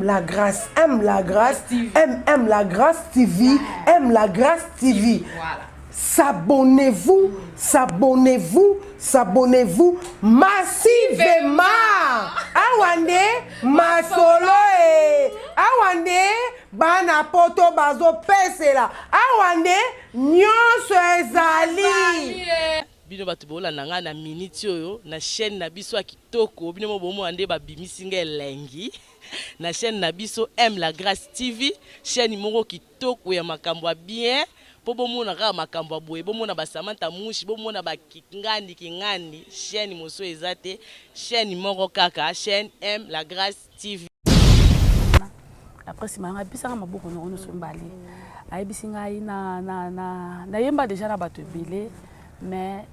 M la grâce, M la grâce, M M la grâce TV, M la grâce TV. Voilà. S'abonnez-vous, s'abonnez-vous, s'abonnez-vous massivement. Awa nde masolo e. Awa nde bana poto bazopesela. Awa nde nyonso ezali. Bino bato bolanda ngai na minute oyo na chaîne na biso ya kitoko, bino mo bomona nde babimisi ngai elengi na chaîne na biso M la Grâce TV, chaîne moko kitoko ya makambo ya bien po bomona kaka makambo ya boye, bomona ba Samantha Mushi, bomona ba Kingandi Kingandi, chaîne mosusu eza te, chaîne moko kaka, chaîne M la Grâce TV. Après nsima yango apesaka maboko na yango nyonso mibale, ayebisi ngai nayemba deja na bato ebele, mais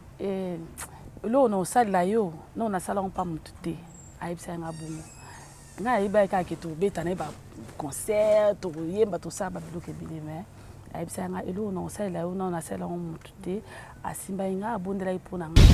eloko na osalela yo no nasala yango mpa motu te. Ayebisaki ngai bongo, ngai nayebaki kaka ke tobeta na ye ba concert, tokoyemba, tosala babiloko ebele, mais ayebisaki ngai eloko na osalela yo no nasalela yango motu te. Asimbaki ngai, abondelaki mpo na ngai.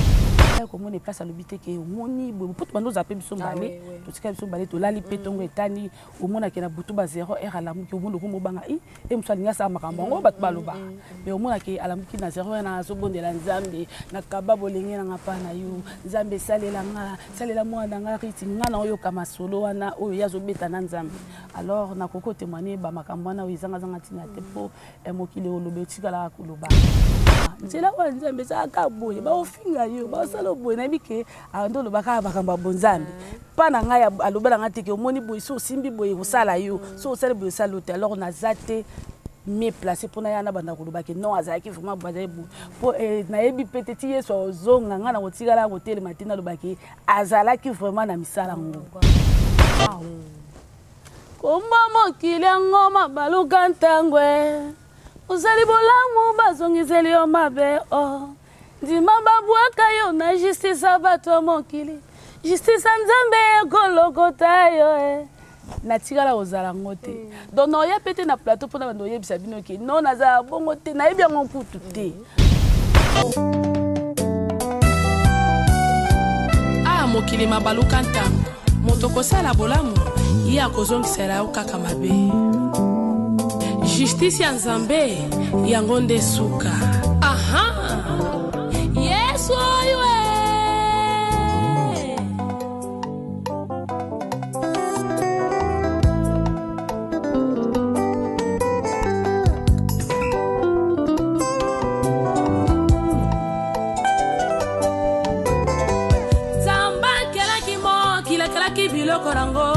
Komona place alobi te ke omoni boye po tobanda ozala mpe biso mbale, totikali biso mbale, tolali mpe ntongo etani, omonake na butu ba 0 heure alamuki, omoni okoma obanga i e mosu alingi asala makambo yango bato balobaka, mais omonake alamuki na 0 heure na azobondela Nzambe, nakaba bolenge na nga mpa na yo Nzambe, esalela nga, salela mwana na nga Riti, nga na oyoka masolo wana oyo ye azobeta na Nzambe. Alors nakoki kotémoigne bamakambo wana oyo ezangazanga ntina te, mpo mokili oloba etikalaka koloba nzela oyo Nzambe ezalaka boye, baofinga yo, baosala boye, nayebi ke nde olobaka makambo ya bonzambe mpa na ngai, alobela ngai te ke omoni boye so osimbi boye kosala yo, so osali boye osala yo te. Alors naza te mieux placé mpona ya na banda koloba ke non, azalaki vraiment boye, azalaki boye, mpo nayebi mpe te ti Yesu akozonga ngai na kotikala kotelema te nalobaki azalaki vraiment na misala yango. Kombo mokili yango mabaluka ntango ozali bolamu bazongiseli yo mabe o ndima babwaka yo na justice ya bato ya mokili, justice ya Nzambe ekolokota yo e. Natikala kozala yango te, donc naoya mpe te na plateau mpona bando oyebisa bino ke non, nazala bongo te, nayebi yango kutu te. Ah, mokili mabaluka ntango moto kosala bolamu ye akozongisela yo kaka mabe. Justice ya Nzambe yango nde suka. Aha, Yesu oyo e. Nzambe akelaki mokili, akelaki biloko nango,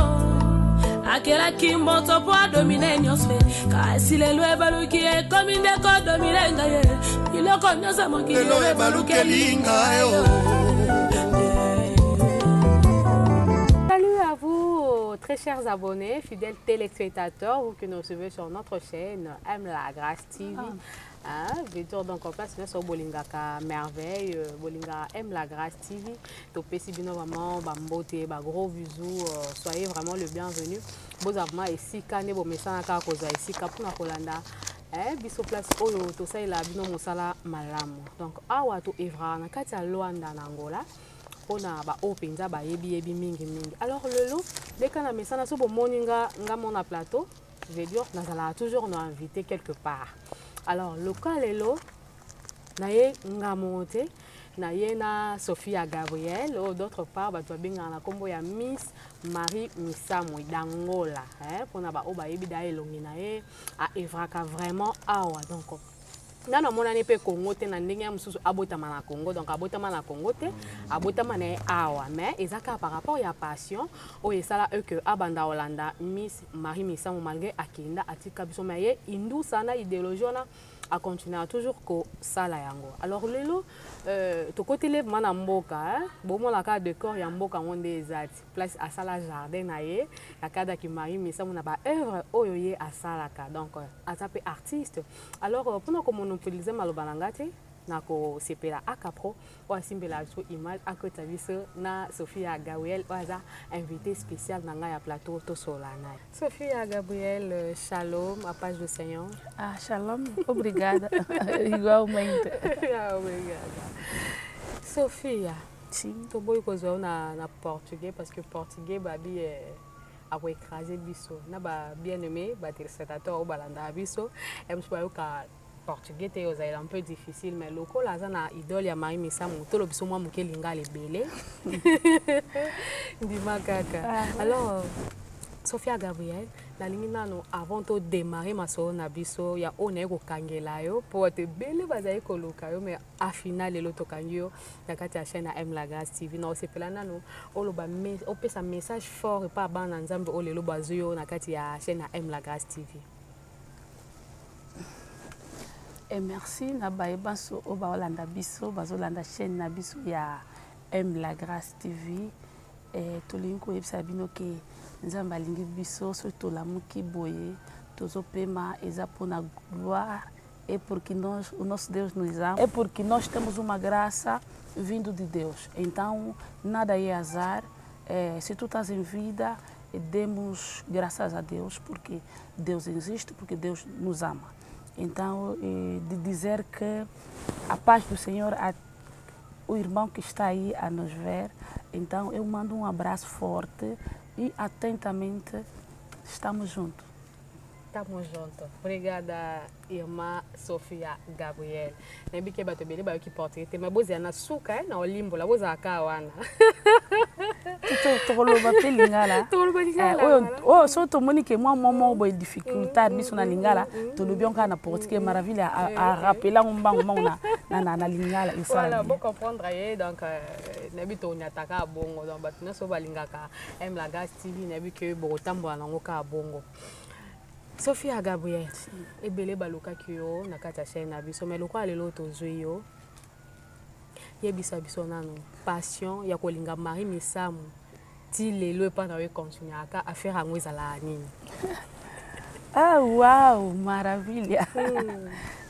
akelaki moto mpo adomine nyonso, kasi lelo ebaluki ekomi nde kodomine ngai ye. Biloko nyonso ya mokili lelo ebalukeli ngai o. Salut à vous, très chers abonnés, fidèles téléspectateurs, vous qui nous suivez sur notre chaîne M La Grâce TV. Ah. Hein, veut dire donc en place nyonso bolingaka merveille, bolinga M La Grâce TV. Topesi bino vraiment bambote, ba gros bisous, soyez vraiment le bienvenu. Boza vraiment esika nde bomesana kaka kozwa esika mpona kolanda biso place oyo tosalela bino mosala malamu. Donc awa to evraka na kati ya Luanda na Angola mpona baoyo mpenza bayebi yebi mingi mingi. Alors lelo ndeka na mesana so bomoni nga nga mona plateau, je veux dire nazalaka toujours na invité quelque part. Alors loka lelo naye nga moko te, naye na Sophia Gabriel oyo d'autre part bato babengaka na nkombo ya Miss Marie Misamwe d'Angola, mpona baoyo bayebi da elongi na ye aevraka vraiment awa. Donc nano amonani mpe Congo te na ndenge ya mosusu, abotama na Congo, donc abotama na Congo te, abotama na ye awa, mais eza kaka par rapport ya passion oyo esala eke abanda kolanda Miss Marie Misamu malgré akenda atika biso, mais ye indusa na idéologie wana acontinuera toujours kosala yango. Alors lelo tokoteli vraiment na mboka, bomona kaka décor ya mboka yango nde eza ti place asala jardin na ye na cadre ya Marie Misamu na ba œuvre oyo ye asalaka. Donc aza mpe artiste. Alors mpona komonopolize maloba na nga te, na kosepela Akapro oyo asimbela biso image akota biso na Sophia Gabriel oyo aza invité spécial na ngai ya plateau tosola na ye. Sophia Gabriel, shalom, a paz do Senhor. Ah, shalom, obrigada. Igualmente. Ah, obrigada. Sophia, Sim. Toboyi kozwa yo na portugais parce que portugais babi. Ako ecraser biso na ba bien aime ba telespectateurs oyo balandaka biso ya biso bayoka portugais te ozalela un peu difficile mais lokola aza na idole ya Marie Misamu tolo biso mwa moke lingala ebele ndima kaka ah, alors Sophia Gabriel nalingi nano avant to démarrer masolo na biso ya oyo naye kokangela yo mpo bato ebele bazali koluka yo mais Afina lelo tokangi yo na kati ya chaîne ya M la Grace TV na osepela nanu oloba opesa message fort epa bana na Nzambe oyo lelo bazwi yo na kati ya chaîne ya M la Grace TV. Et merci na baye banso oyo baolanda biso bazolanda chaîne na biso ya M la Grace TV. Eh, tolingi koyebisa bino ke Nzambe alingi biso soki tolamuki boye tozopema eza mpona gloire é porque nós, o nosso Deus nos ama, é porque nós temos uma graça vindo de Deus. Então, nada é azar. É, se tu estás em vida, demos graças a Deus, porque Deus existe, porque Deus nos ama. Então, de dizer que a paz do Senhor, a, o irmão que está aí a nos ver, então eu mando um abraço forte e atentamente estamos juntos. Tamo junto. Obrigada, irmã Sofia Gabriel. Nayebi ke bato ebele bayoki portugais te, mais bozela na suka eh, na olimbola bozala kaka wana. Tokoloba mpe lingala. Tokoloba lingala. Eh, oyo oyo soki tomoni ke mwa mwa moko boye difficulté biso na lingala, tolobi yango kaka na portugais. Maraville a rappeler yango mbangu mbangu na na na lingala esala. Voilà, bo comprendre ye donc euh, nayebi tonyataka bongo donc bato nyonso balingaka M la Gas TV nayebi ke bokotambola nango kaka bongo. Sophia Gabriel, ebele balukaki yo na kati ya chaîne na biso, mais lokola lelo tozwi yo, yebisa biso nanu passion ya kolinga Marie Misamu ti lelo epa na yo econtinuaka affaire yango ezalaka nini? Ah, wow, maravilha.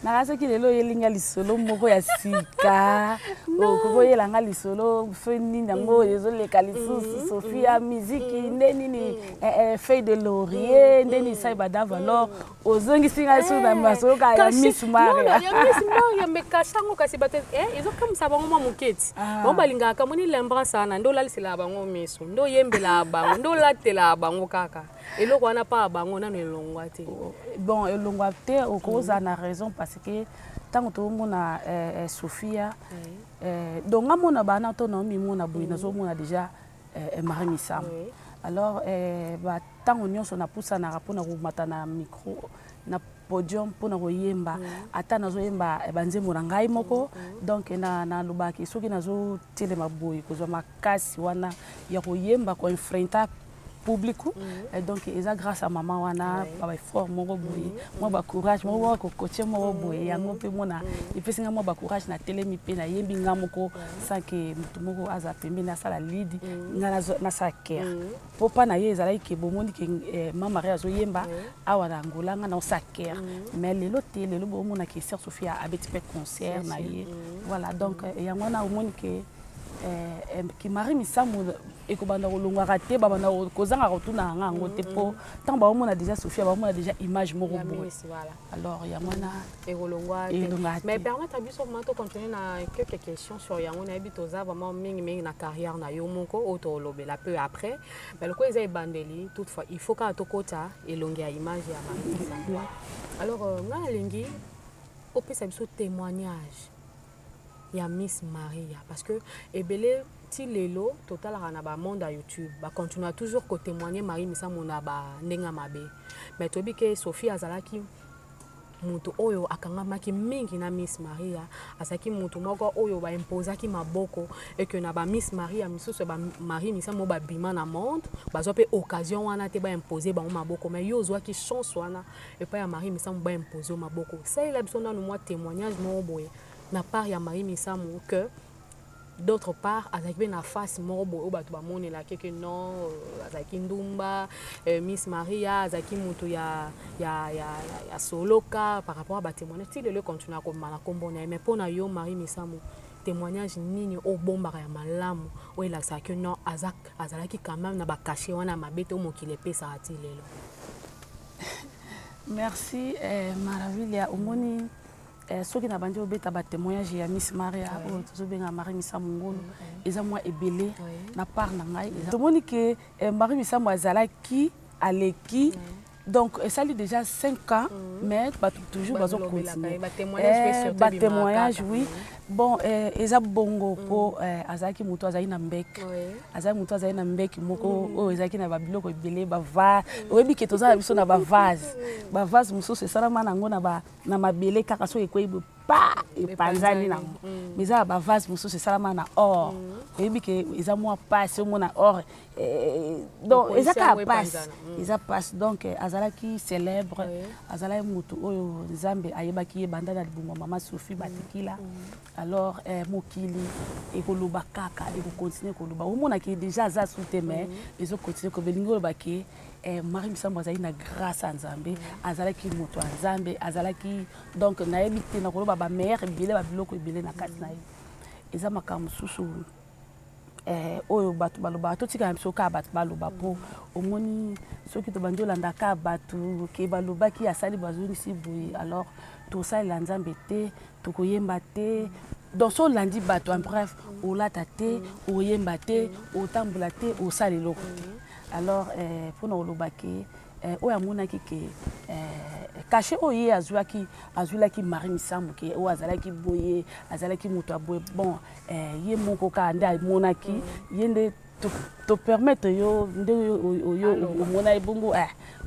Naka soki lelo oyeli nga lisolo moko ya sika okoki oyela nga lisolo fe nini yango mm. ezoleka lisusu mm. sofia mm. miziki nde nini eh, eh, feuille de laurier nde nini sai bada valor ozongisi ngai lisusu na eh, masolo kaka ya miss maria ya miss maria me kasha yango kasi bato ezokamwisa bango mwa moke ti ah. bango balingaka moni lembrance wana nde olaliselaka bango miso nde oyembelaka bango nde olatelaka bango kaka Eloko wana pa bango nanu elongwa te. Bon elongwa te okozala na raison parce que ntango tozomona eh, eh, Sophia eh, donc nga mona bana to naomi mona boye nazomona déjà eh, Marie Misamu oui. Alors eh, ba ntango nyonso napusanaka mpona komata na micro na podium mpona koyemba mm. ata nazoyemba eh, banzembo na ngai moko mm. mm. donc nalobaki soki nazotelema boye kozwa makasi wana ya koyemba koinfrenta public mm. donc eza grâce à maman wana ouais. ba effort moko boye mm. mwa ba courage moko mwa kokoche moko mm. boye yango mpe mona mm. epesi nga mwa ba courage natelemi mpe nayembi nga moko sans que moto moko aza pembeni asala lead mm. nga nasala care mpo mm. mpa na ye ezalaki ke bomoni ke eh, ma marie azoyemba mm. awa na Angola nga naosala care mm. mais lelo te lelo bomona ke sœur Sophie abeti mpe concert na ye mm. voilà donc mm. yango wana omoni ke eh, eh, ki Marie Misamu ekobanda kolongwaka te babanda kozanga kotuna yanga yango te mpo ntango baomona déjà Sophia baomona déjà image moko boye alors yango wana ekolongwa te mais permettre biso vraiment to continuer na quelques questions sur yango nayebi toza vraiment mingi mingi na carrière na yo moko oyo tolobela peu après mais lokola eza ebandeli toutefois il faut kaka tokota elongi ya image ya Marie Misamu alors euh, ngai nalingi opesa biso témoignage ya Miss Maria parce que ebele ti lelo totalaka na ba monde ya YouTube ba continua toujours ko témoigner Marie Misamu na ba ndenge ya mabe mais toyebi ke Sophie azalaki moto oyo akangamaki mingi na Miss Maria azalaki moto moko oyo ba imposaki maboko et que na ba Miss Maria misusu ba Marie Misamu babima na monde bazwa pe occasion wana te ba imposer bango maboko mais yo ozwaki chance wana epai ya Marie Misamu ba imposer yo maboko salela biso nanu mwa témoignage moko boye na part ya Marie Misamu que d'autre part azalaki mpe na face moko boye oyo bato bamonelaki ke non euh, azalaki ndumba euh, Miss Maria azalaki moto ya, ya, ya, ya, ya soloka par rapport à batémoignage ti lelo econtinue akobima na nkombo na ye mais mpo na yo Marie Misamu témoignage nini oyo obombaka ya malamu oyo elakisaka ke non aza, azalaki quand même na bacachet wana ya mabe te oyo mokili epesaka ti lelo merci eh, maravilha omoni mm. Eh, soki nabandi obeta batémoignage ya Miss Maria oyo tozobenga Marie Misamu Ngulu, eza mwa ebele na part na ngai. Tomoni ke eh, Marie Misamu azalaki, aleki, donc esali déjà 5 ans, mais bato toujours bazocontinue batémoignage. Oui, bon, eh, eza bongo mpo eh, azalaki moto azalaki na mbeki, azalaki moto azalaki na mbeki moko oyo ezalaki na babiloko ebele, bavase. Oyebi ke toza na biso na bavase, bavase mosusu esalama nango na mabele kaka, soki ekwei boye pa, epanzani nango. Mais eza na bavase mosusu esalama na or. Oyebi ke eza mwa pasi omona or, donc eza kaka pasi, eza pasi. Donc azalaki célèbre, azalaki motu oyo Nzambe ayebaki ye banda na libumu ya mama Sophie Batikila. Alors mokili ekoloba kaka, ekocontinue koloba. Omonaki déjà aza su te, mais ezocontinue koloba. Elingi oloba ke Marie Misambo azalaki na grâce ya Nzambe, azalaki moto ya Nzambe, azalaki, donc nayebi te, nakoloba bameilleur ebele, babiloko ebele na kati na ye. Eza makambo mosusu oyo bato balobaka, totikala biso kaka bato baloba, mpo omoni soki tobandi olanda kaka bato ke balobaki asali, bazongisi boye, alors tosalela Nzambe te, tokoyemba te. Donc so olandi bato, en bref, olata te, oyemba te, otambola te, osala eloko te. Alors mpona koloba ke oyo amonaki ke cachet oyo ye azwaki, azwilaki Marie Misamu ke oyo azalaki boye, azalaki moto ya boye, bon, ye moko kaka nde amonaki ye nde topermettre yo nde oyo omona ye bongo.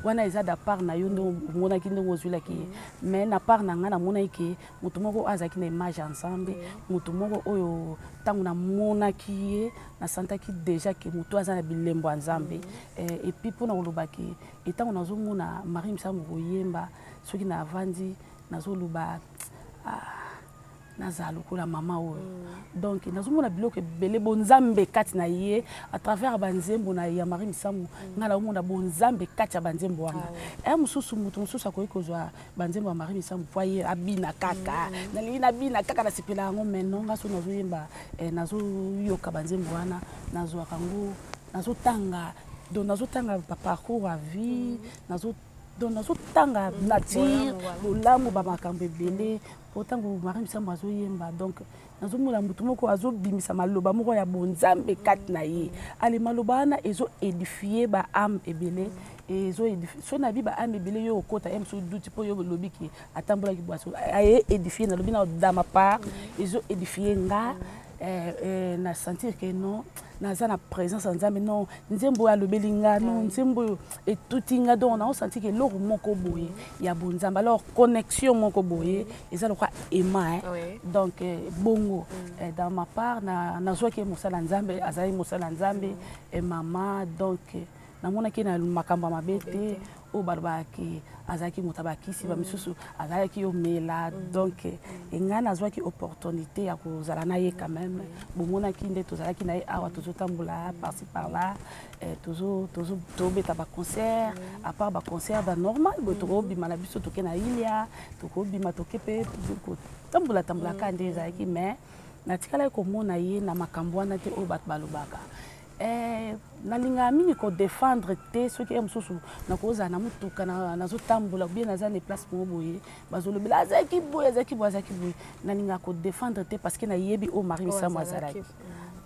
Wana eza da part na yo nde omonaki ndenge ozwilaki ye, mais na part na ngai namonaki ke moto moko oyo azalaki na image ya Nzambe, moto moko oyo ntango namonaki ye nasantaki déjà ke moto aza na bilembo ya Nzambe. Et puis mpona koloba ke ntango nazomona Marie Misamu koyemba, soki navandi nazoloba, ah, nazala lokola mama oyo. Donc nazomona biloko ebele bonzambe kati na ye à travers banzembo na ya Marie Misamu. Ngai naomona bonzambe kati ya banzembo wana. E mosusu, moto mosusu akoki kozwa banzembo ya Marie Misamu po aye abina kaka, nalingi nabina kaka, nasepela yango. Mais non, nga so nazoyemba, nazoyoka banzembo wana, nazwaka yango, nazotanga, donc nazotanga baparcours ya vie, nazo donc nazotanga nature, bolamu, bamakambo ebele. Po ntango Marie Misambo azoyemba, donc nazomona motu moko azobimisa maloba moko ya bonzambe kati na ye. Ale maloba wana ezoédifie baâme ebele, so nayebi baâme ebele. Yo okota ye mosusu duti mpo yo olobi ke atambolaki bwaso aye édifie. Nalobi na dans ma part, ezoédifie nga, na sentir ke non, naza na présence ya Nzambe. Non, nzembo oyo alobeli nga, non, nzembo oyo etuti nga, donc naosentir ke eloko moko boye ya bonzambe. Alors connexion moko boye eza lokola ema, hein? Donc bongo dans ma part nazwaki ye mosala ya Nzambe, azalaki mosala ya Nzambe, mama. Donc namonaki na makambo ya mabe te oyo balobaka ke azalaki moto ya bakisi, bamisusu azalaki omela. Donc ngai nazwaki opportunité ya kozala na ye quand même. Bomonaki nde tozalaki na ye awa, tozotambola par-ci par-là, tobeta baconcert, à part baconcert banormal boye, tokobima na biso, toke na ilia, tokobima, toke mpe kotambola tambola kaka nde ezalaki. Mais natikalaki komona ye na makambo wana te oyo bato balobaka. Nalingaka mingi kodéfendre te. Soki ye mosusu nakozala na motuka, nazotambola, bien naza na place moko boye, bazolobela azalaki boye, azalaki boye, azalaki boye, nalingaka kodéfendre te parce que nayebi oyo Marie Misamu azalaki.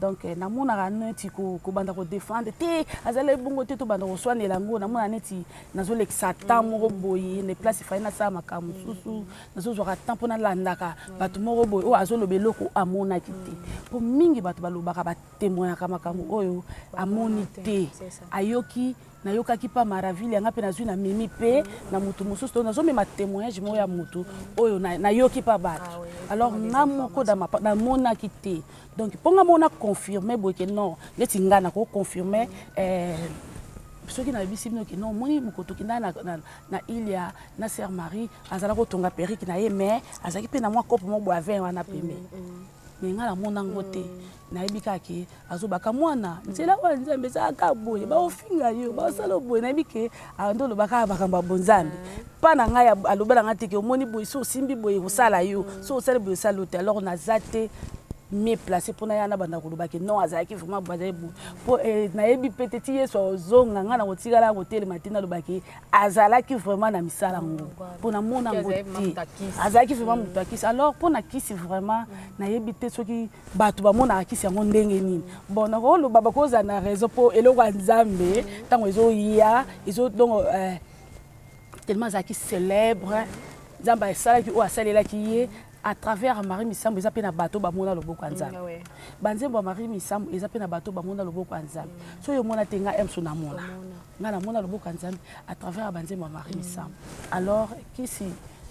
Donc namonaka neti kobanda kodéfendre te, azalaki bongo te, tobanda koswanela yango, namona neti nazolekisa temps moko boye na place efai nasala makambo mosusu. Nazozwaka temps mpo nalandaka bato moko boye oyo azoloba eloko amonaki te, mpo mingi bato balobaka, batémoignaka makambo oyo amoni te, ayoki. Nayokaki mpa Maravile yanga mpe nazwi, namemi mpe na motu mosusu to nazomema témoignage moko ya motu oyo nayoki mpa bato. Alors nga moko namonaki te. Donc mpo nga moko naconfirme boye ke non, neti nga nakoconfirme soki nayebisi bino ke non, omoni mokoto okenda na ilia na sœur Marie, azalaki kotonga perruque na ye, mais azalaki mpe na mwa kopo moko boye avin wana pembe, mais ngai namona yango te. Nayebi kaka ke azobaka mwana nzela oyo Nzambe ezalaka boye, baofinga yo, baosala boye. Nayebi ke ande olobaka makambo ya bonzambe mpa na ngai, alobela ngai te ke omoni boye, so osimbi boye kosala yo, so osali boye osala yo te. Alors naza te. mieux placé mpona ya nabanda koloba ke non, azalaki vraiment bazali boye, mpo nayebi mpe te ti Yesu azonga, ngai na kotikala kotelema te naloba ke azalaki vraiment na misala yango, mpo namona yango te. Azalaki vraiment moto ya kisi. Alors mpo na kisi, vraiment nayebi te soki bato bamonaka kisi yango ndenge nini. Bon, nakoloba bakozala na raison, mpo eloko ya Nzambe ntango ezoya ezo donc tellement azalaki célèbre, Nzambe asalaki oyo asalelaki ye à travers Marie Misambo. Eza mpe na bato bamona loboko ya Nzambe. Banzembo ya Marie Misambo eza mpe na bato bamona loboko ya Nzambe. Soki omona te, nga mso namona, nga namona loboko ya Nzambe à travers ya banzembo ya Marie Misambo. Alors kisi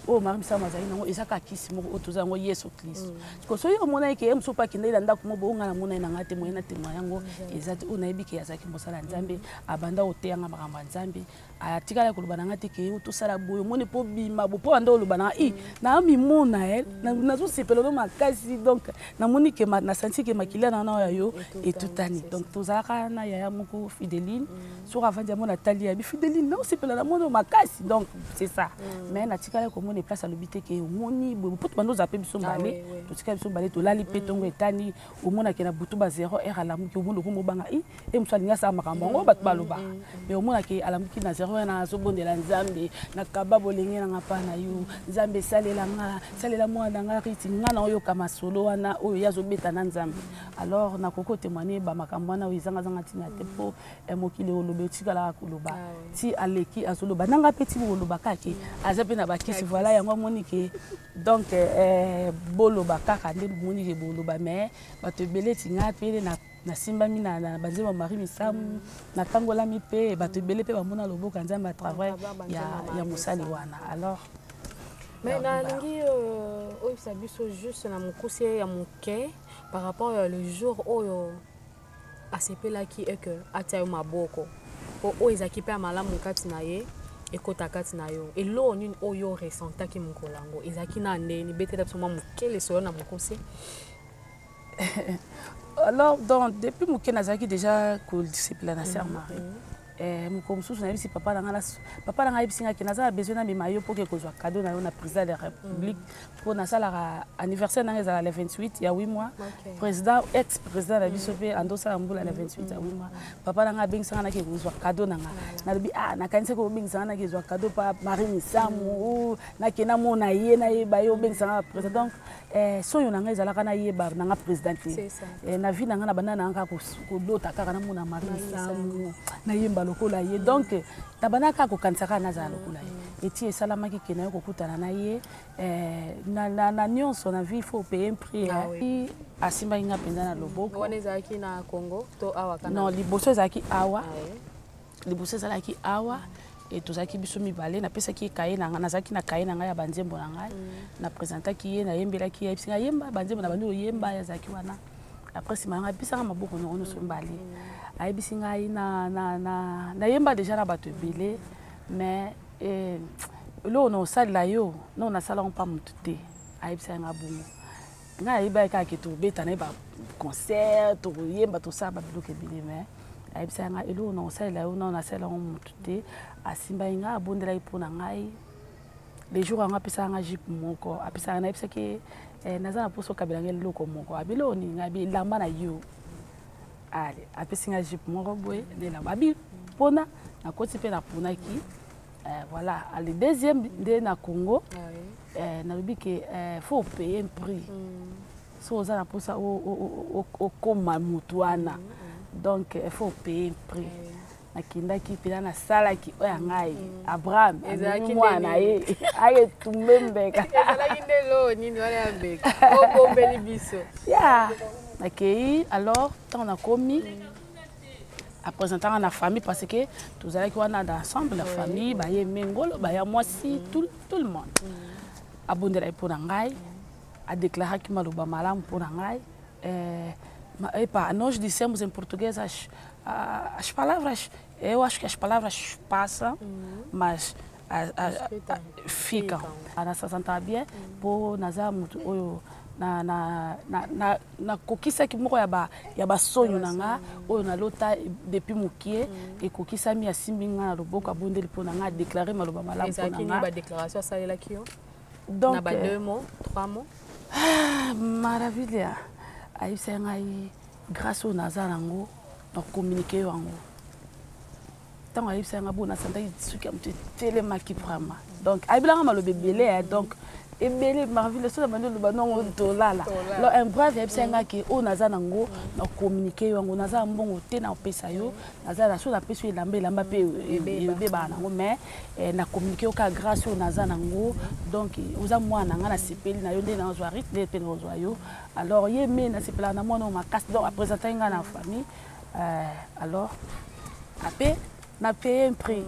oyo Marie Misambo azali nango eza kaka kisi moko oyo toza yango, Yesu Kristo. Siko soki omona ye ke ye mosusu mpe akendaki na ndako mo boyo, nga namona ye na nga te, moye na témoin yango eza te. Oyo nayebi ke azalaki mosala ya Nzambe, abanda koteyanga makambo ya Nzambe, atikala koloba na nga te ke tosala boye, omoni mpo bima bo mpo banda oloba na nga i naamimona e nazosepela no makasi. Donc namoni ke nasanti ke makila na na ya yo etutani. Donc tozalaka na yaya moko Fideline, soki avandi yango natali yabi Fideline, naosepela na moni makasi. Donc c'est ça. Mais natikala komona place alobi te ke omoni boye, mpo tobanda ozala mpe biso mbale, totikala biso mbale, tolali mpe ntongo etani, omonake na butu ba 0 heure alamuki, omoni okoma obanga i e mosu alingi asala makambo yango bato balobaka. Mais omonake alamuki na 0 heure, azobondela Nzambe: "Nakaba bolenge nanga mpa na yo, Nzambe, esalela nga, salela mwana nga riti nga." Na oyoka masolo wana oyo ye azobeta na Nzambe. Alors nakoki kotémoigner bamakambo wana oyo ezangazanga ntina te, mpo mokili oloba, etikalaka koloba ti aleki azoloba nanga mpe ti koloba kaka aza mpe na bakisi. Voilà, yango amoni ke donc boloba kaka nde bomoni ke boloba. Mais bato ebele ti ngai mpe nasimbami na banzembo ya Marie Misamu, natangolami mpe bato ebele mpe bamona loboko ya Nzambe à travers ya mosali wana. Alors Mais nalingi oyebisa biso juste na mokuse ya moke par rapport ya le jour oyo asepelaki eke atia yo maboko, po oyo ezalaki mpe ya malamu kati na ye ekota kati na yo. Eloko nini oyo ressentaki mokolo yango? Ezalaki na ndeni? Betela biso mwa moke lisolo na mokuse. Alors donc depuis moke nazalaki déjà kosepela na sœur Marie. Mokolo mosusu nayebisi papa na ngai, papa na ngai ayebisi ngai ke naza na besoin namema yo mpo ke kozwa cadeau na yo na président de la République, mpo nasalaka anniversaire nanga ezala le 28 ya 8 mois. Président, ex président na biso mpe andosala mbula le 28 ya 8 mois. Papa na ngai abengisanga nake kozwa cadeau na nga. Nalobi: "Ah, nakanisaki kobengisanga nake kozwa cadeau pa Marie Misamu, nake namona ye, nayeba ye, obengisanga président." Donc soyo na ngai ezalaka nayeba nanga président te. Na vie na ngai na banda na nga kaka kolota kaka namona Marie Misamu, nayemba lokola ye. Donc na banda kaka kokanisa kaka nazala lokola ye. Eti esalamaki ke naye kokutana na ye. Na nyonso na vie, il faut payer un prix. Asimbaki nga mpenza na loboko. Wana ezalaki na Congo to awa? Non, liboso ezalaki awa. Liboso ezalaki awa e tozalaki biso mibale. Napesaki ye kaye na ngai, nazalaki na kaye na ngai ya banzembo na ngai. Napresentaki ye, nayembelaki ye, ayebisi ngai yemba banzembo na bandi oyemba. Ye azalaki wana. Après nsima yango apisanga maboko nango nyonso mibale, ayebisi ngai nayemba déjà na bato ebele, mais eloko na osalela yo no nasala ngo mpa motu te. Ayebisaki nga bongo. Ngai ayebaki kaka ke tobeta na ye baconcert, tokoyemba, tosala babiloko ebele, mais ayebisaki ngai eloko na kosalela yo nano nasalela yango motu te. Asimbaki ngai, abondelaki mpo na ngai. Le jour yango apesaka nga jupe moko, apesaka. Nayebisaki naza na mposa okabela ngai eloko moko. Abi: "Eloko nini?" Ngai abi: "Elamba na yo." Ale apesi nga jupe moko boye na elamba. Abi: "Mpona nakoti mpe naponaki." Voilà, le deuxième nde na Congo. Nalobi ke faut payer un prix so oza na mposa okóma motu wana. Donc faut payer un prix. Nakendaki mpena, nasalaki oyo ya ngai. Abraham amemi mwana na ye ayetumbe mbeka. Ezalaki nde eloko nini wana ya mbeka obombeli biso? Ya nakei. Alors ntango nakomi, apresentanga na famille, parce que tozalaki wana d'ensemble, la famille baye mengolo, baya mwasi, tout le monde. Abondelaki mpo na ngai, adeklaraki maloba malamu mpo na ngai. Epa, nós dissemos em português as palavras, eu acho que as palavras passam, mas ficam. Nasasantaka bien mpo naza motu oyo nakokisaki moko ya basonyo na nga oyo nalota depuis mokie, ekokisami. Asimbi nga na loboko, abondeli mpo na nga, adéclaré maloba malamu mpo na nga. Badéclaration asalelaki yo? Donc, na ba deux mots, trois mots? Ah, maravilha. Ayebisaki ngai grâce oyo naza nango na communiquer yo yango. Ntango ayebisaki ngai bongo nasantaki suki ya moto etelemaki vraiment. Donc ayebelanga maloba ebele donc ebele Marvile soki nabandi oloba nongo tolala. Donc en bref ayebisaki ngai ke oyo naza nango na communiquer yo yango, naza na mbongo te na kopesa yo, naza na soki napesi yo elamba, elamba mpe ebebaka nango, mais na communiquer yo kaka grâce oyo naza nango. Donc oza mwana na ngai, nasepeli na yo nde nazwa Ruth nde mpe nazwa yo. Alors ye me nasepelaka na mwana oyo makasi, donc apresentaki ngai na famille. Alors ape na paye un prix.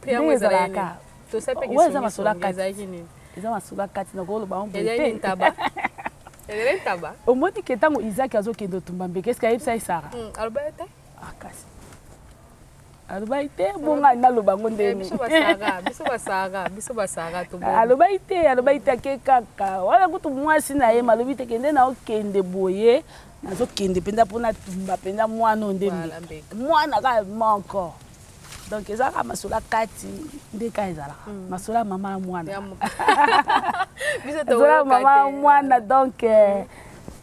Ndenge ezalaka oyo eza masolo ya kati, eza masolo ya kati, nakoloba yango boye te. Omoni ke ntango Isaac azokende otumba mbeka, est-ce que ayebisa ye Sara? Ah, kasi alobaki te, bonga naloba yango ndeni. Alobaki te, alobaki te, ake kaka wana kutu mwasi na ye malobi te kende na okende boye, nazokende mpenza mpona tumba mpenza mwana oyo nde mbeka mwana kaka moko. Donc eza kaka masolo ya kati nde kaka ezalaka masolo ya mama ya mwana, masolo ya mama ya mwana. Donc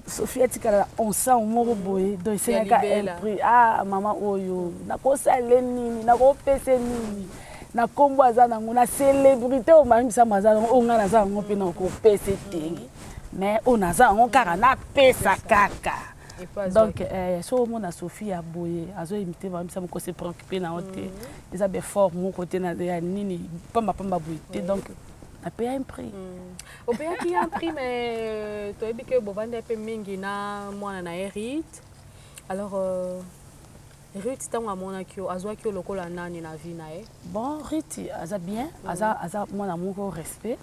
Sophie atikala na ensemble moko boye, donc esengaka un prix. Ah mama oyo nakosala nini, nakopesa nini na nkombo aza nango na célébrité oyo Marie Misamu aza nango, oyo ngai naza nango mpe nakopesa etenge, mais oyo naza yango kaka napesa kaka. Donc so omona Sophie ya boye azoimite Marie Misamu, kose préoccupe na yo te, eza beffort moko te ya nini pambapamba boye te. Donc napeya un prix. Opeyaki un prix, mais toyebi ke bovanda mpe mingi na mwana na ye Ruth. Alors Ruth ntango amonaki yo, azwaki yo lokola nani na vie na ye? Bon, Ruth aza bien, aza, aza mwana moko respect.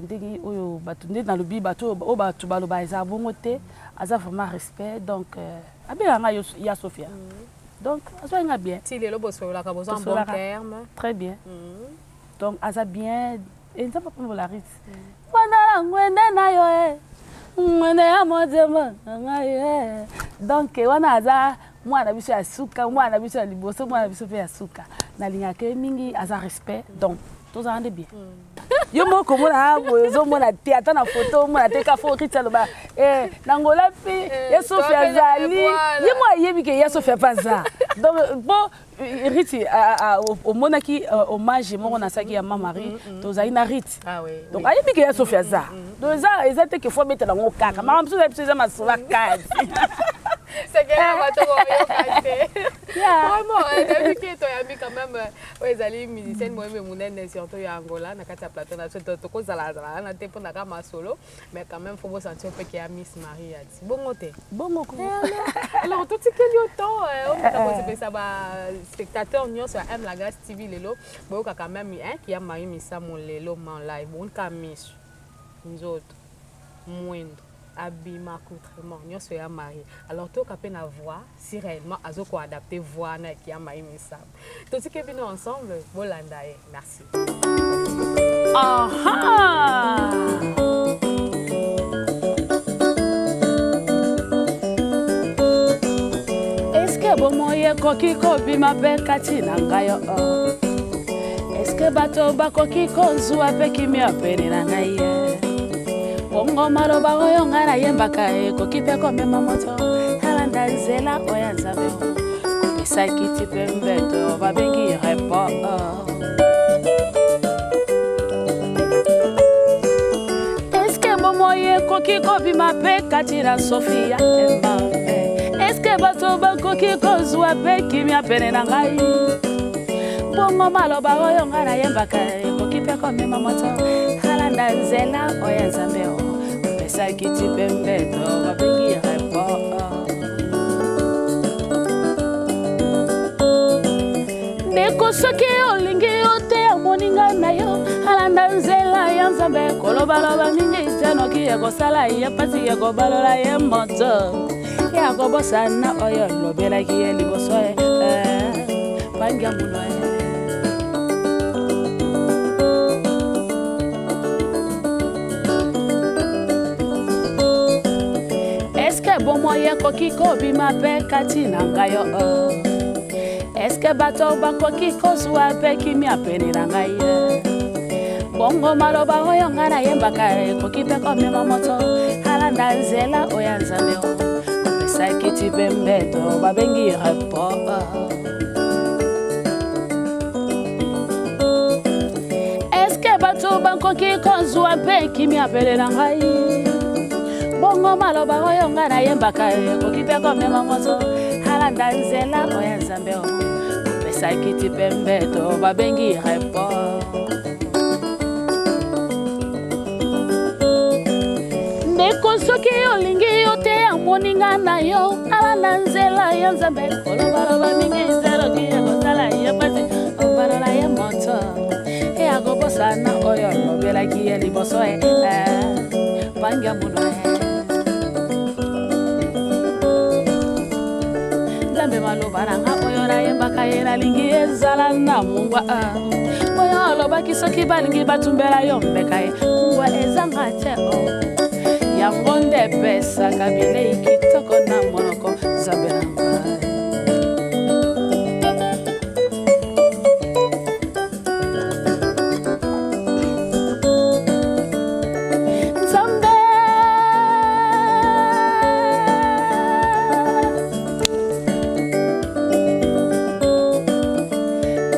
Ndenge oyo bato nde nalobi, bato oyo bato baloba eza bongo te, aza vraiment respect. Donc abengaka ngai ya Sofia. Donc azwaki nga bien. Ti lelo bosololaka, boza en bon terme? Très bien. Donc aza bien, nzambe apambola Ruth. Mwana na ngwende na yo e, ngwende ya motema na ngai e. Donc wana aza mwana biso ya suka, mwana biso ya liboso, mwana biso mpe ya suka. Nalingaka ye mingi, aza respect, donc tozala nde bien. Yo moko komona boye ozomona te, ata na foto omona te, ka fo Ruth aloba na Angola mpe ya Sophie azali, ye mo ayebi ke ya Sophie mpe aza. Donc po Ruth omonaki hommage moko nasalaki ya Mama Marie, tozali na Ruth. Donc ayebi ke ya Sophie aza. Donc eza eza te ke fo abetela yango kaka makambo mosusu ya biso eza masolo ya kati. Sekela bato koyoka te. Vraiment, nayebi ke toyambi quand même oyo ezali musicienne moyembe monene surtout ya Angola na kati ya plateau na biso, tokozalazala wana te mpona kaka masolo, mais quand même faut bosentir mpe ke ya Miss Marie ati bongo te. Bongo ko. Alors totikeli yo temps omeka kosepelisa baspectateur nyonso ya M La Grâce TV lelo, boyoka quand même ki ya Marie Misamu lelo ma live bonika miso nzoto mwendo abima accoutrement nyonso ya Marie. Alors toyoka mpe na voix si réellement azokoadapte voix na ya Marie Misamu. Totike bino ensemble bolanda ye. Merci. Aha! Eske bomoi ekoki kobima mpe kati na ngai o? Eske bato bakoki kozwa mpe kimia pene na ngai ye? Bongo maloba oyo ngai nayembaka ekoki mpe komema moto alanda nzela oyo ya Nzambe kopesa kiti mpe mbeto babengi repos. Eske bomoi ekoki kobima mpe kati na Sofia Emma? Eske bato bakoki kozwa mpe kimia pene na ngai? Bongo maloba oyo ngai nayembaka ekoki mpe komema moto alanda nzela oyo ya Nzambe opesa kiti mpe mbeto babengi repos. Ndeko, soki olingi yo te moninga na yo alanda nzela ya Nzambe, kolobaloba mingi te, noki ekosala ye mpasi, ekobalola ye moto ya kobosana oyo olobelaki ye liboso ye bangi ya muno ye. Eske bomoi ekoki kobima mpe kati na ngai o? Eske bato bakoki kozwa mpe kimia pene na ngai ye? Bongo maloba oyo ngai nayembaka ekoki mpe komema moto alanda nzela oyo ya Nzambe o kopesa kiti mpe mbeto babengi repos. Eske bato bakoki kozwa mpe kimia pene na ngai? Bongo maloba oyo ngai nayembaka ekoki mpe komema moto alanda nzela oyo ya Nzambe o kopesa kiti mpe mbeto babengi repos. Ndeko, soki olingi yo te ya moninga na yo alanda nzela ya Nzambe, kolobaloba mingi ezeloki ya kosala ye mpasi obalola ye moto e akobosana oyo olobelaki ye liboso e pangi ya munu e Nzambe. Maloba na nga oyo nayembaka ye nalingi ezala na mungwa oyo alobaki soki balingi batumbela yo mbeka ye mungwa ezanga te o yango nde epesaka bilei kitoko na monoko. Nzambe na ngai, Nzambe,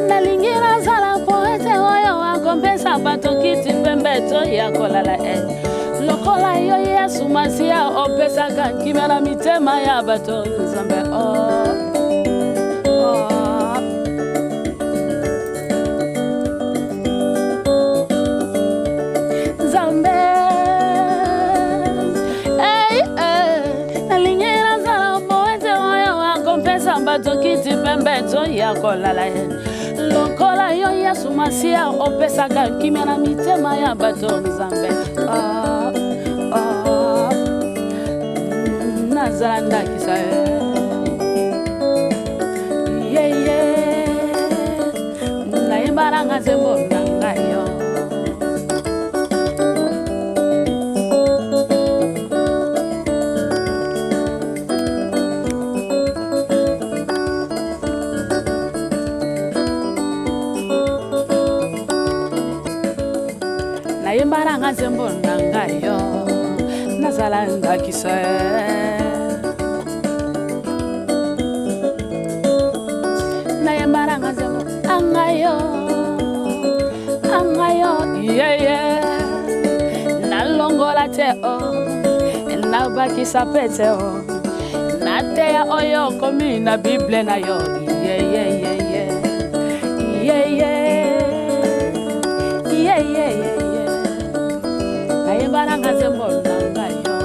nalingi nazala poete oyo akompesa bato kiti mpe mbeto ya kolala e lokola yo Yesu Masiya opesaka kimia na mitema ya bato. Nzambe oh, oh. Nzambe hey, hey. Nalingi nazala poete oyo akompesa bato kiti mpe mbeto ya kolala ye lokola yo Yesu Masiya opesaka kimia na mitema ya bato. Nzambe oh, oh. Nazala ndakisa ye yeye nayemba nanga nzembo na ngai yo. Nayemba nanga nzembo na ngai yo, nazala ndakisa. Nayemba nanga nzembo angai yo, angai yo yeye nalongola te o nabakisa pe te o nateya oyo okomi na Bible na yo yeyeyeye yeye yeyeyeye nayemba nanga nzembo na ngai yo.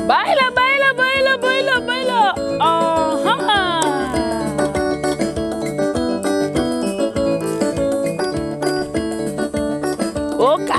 Baila, baila, baila, baila, baila. Aha. Oka.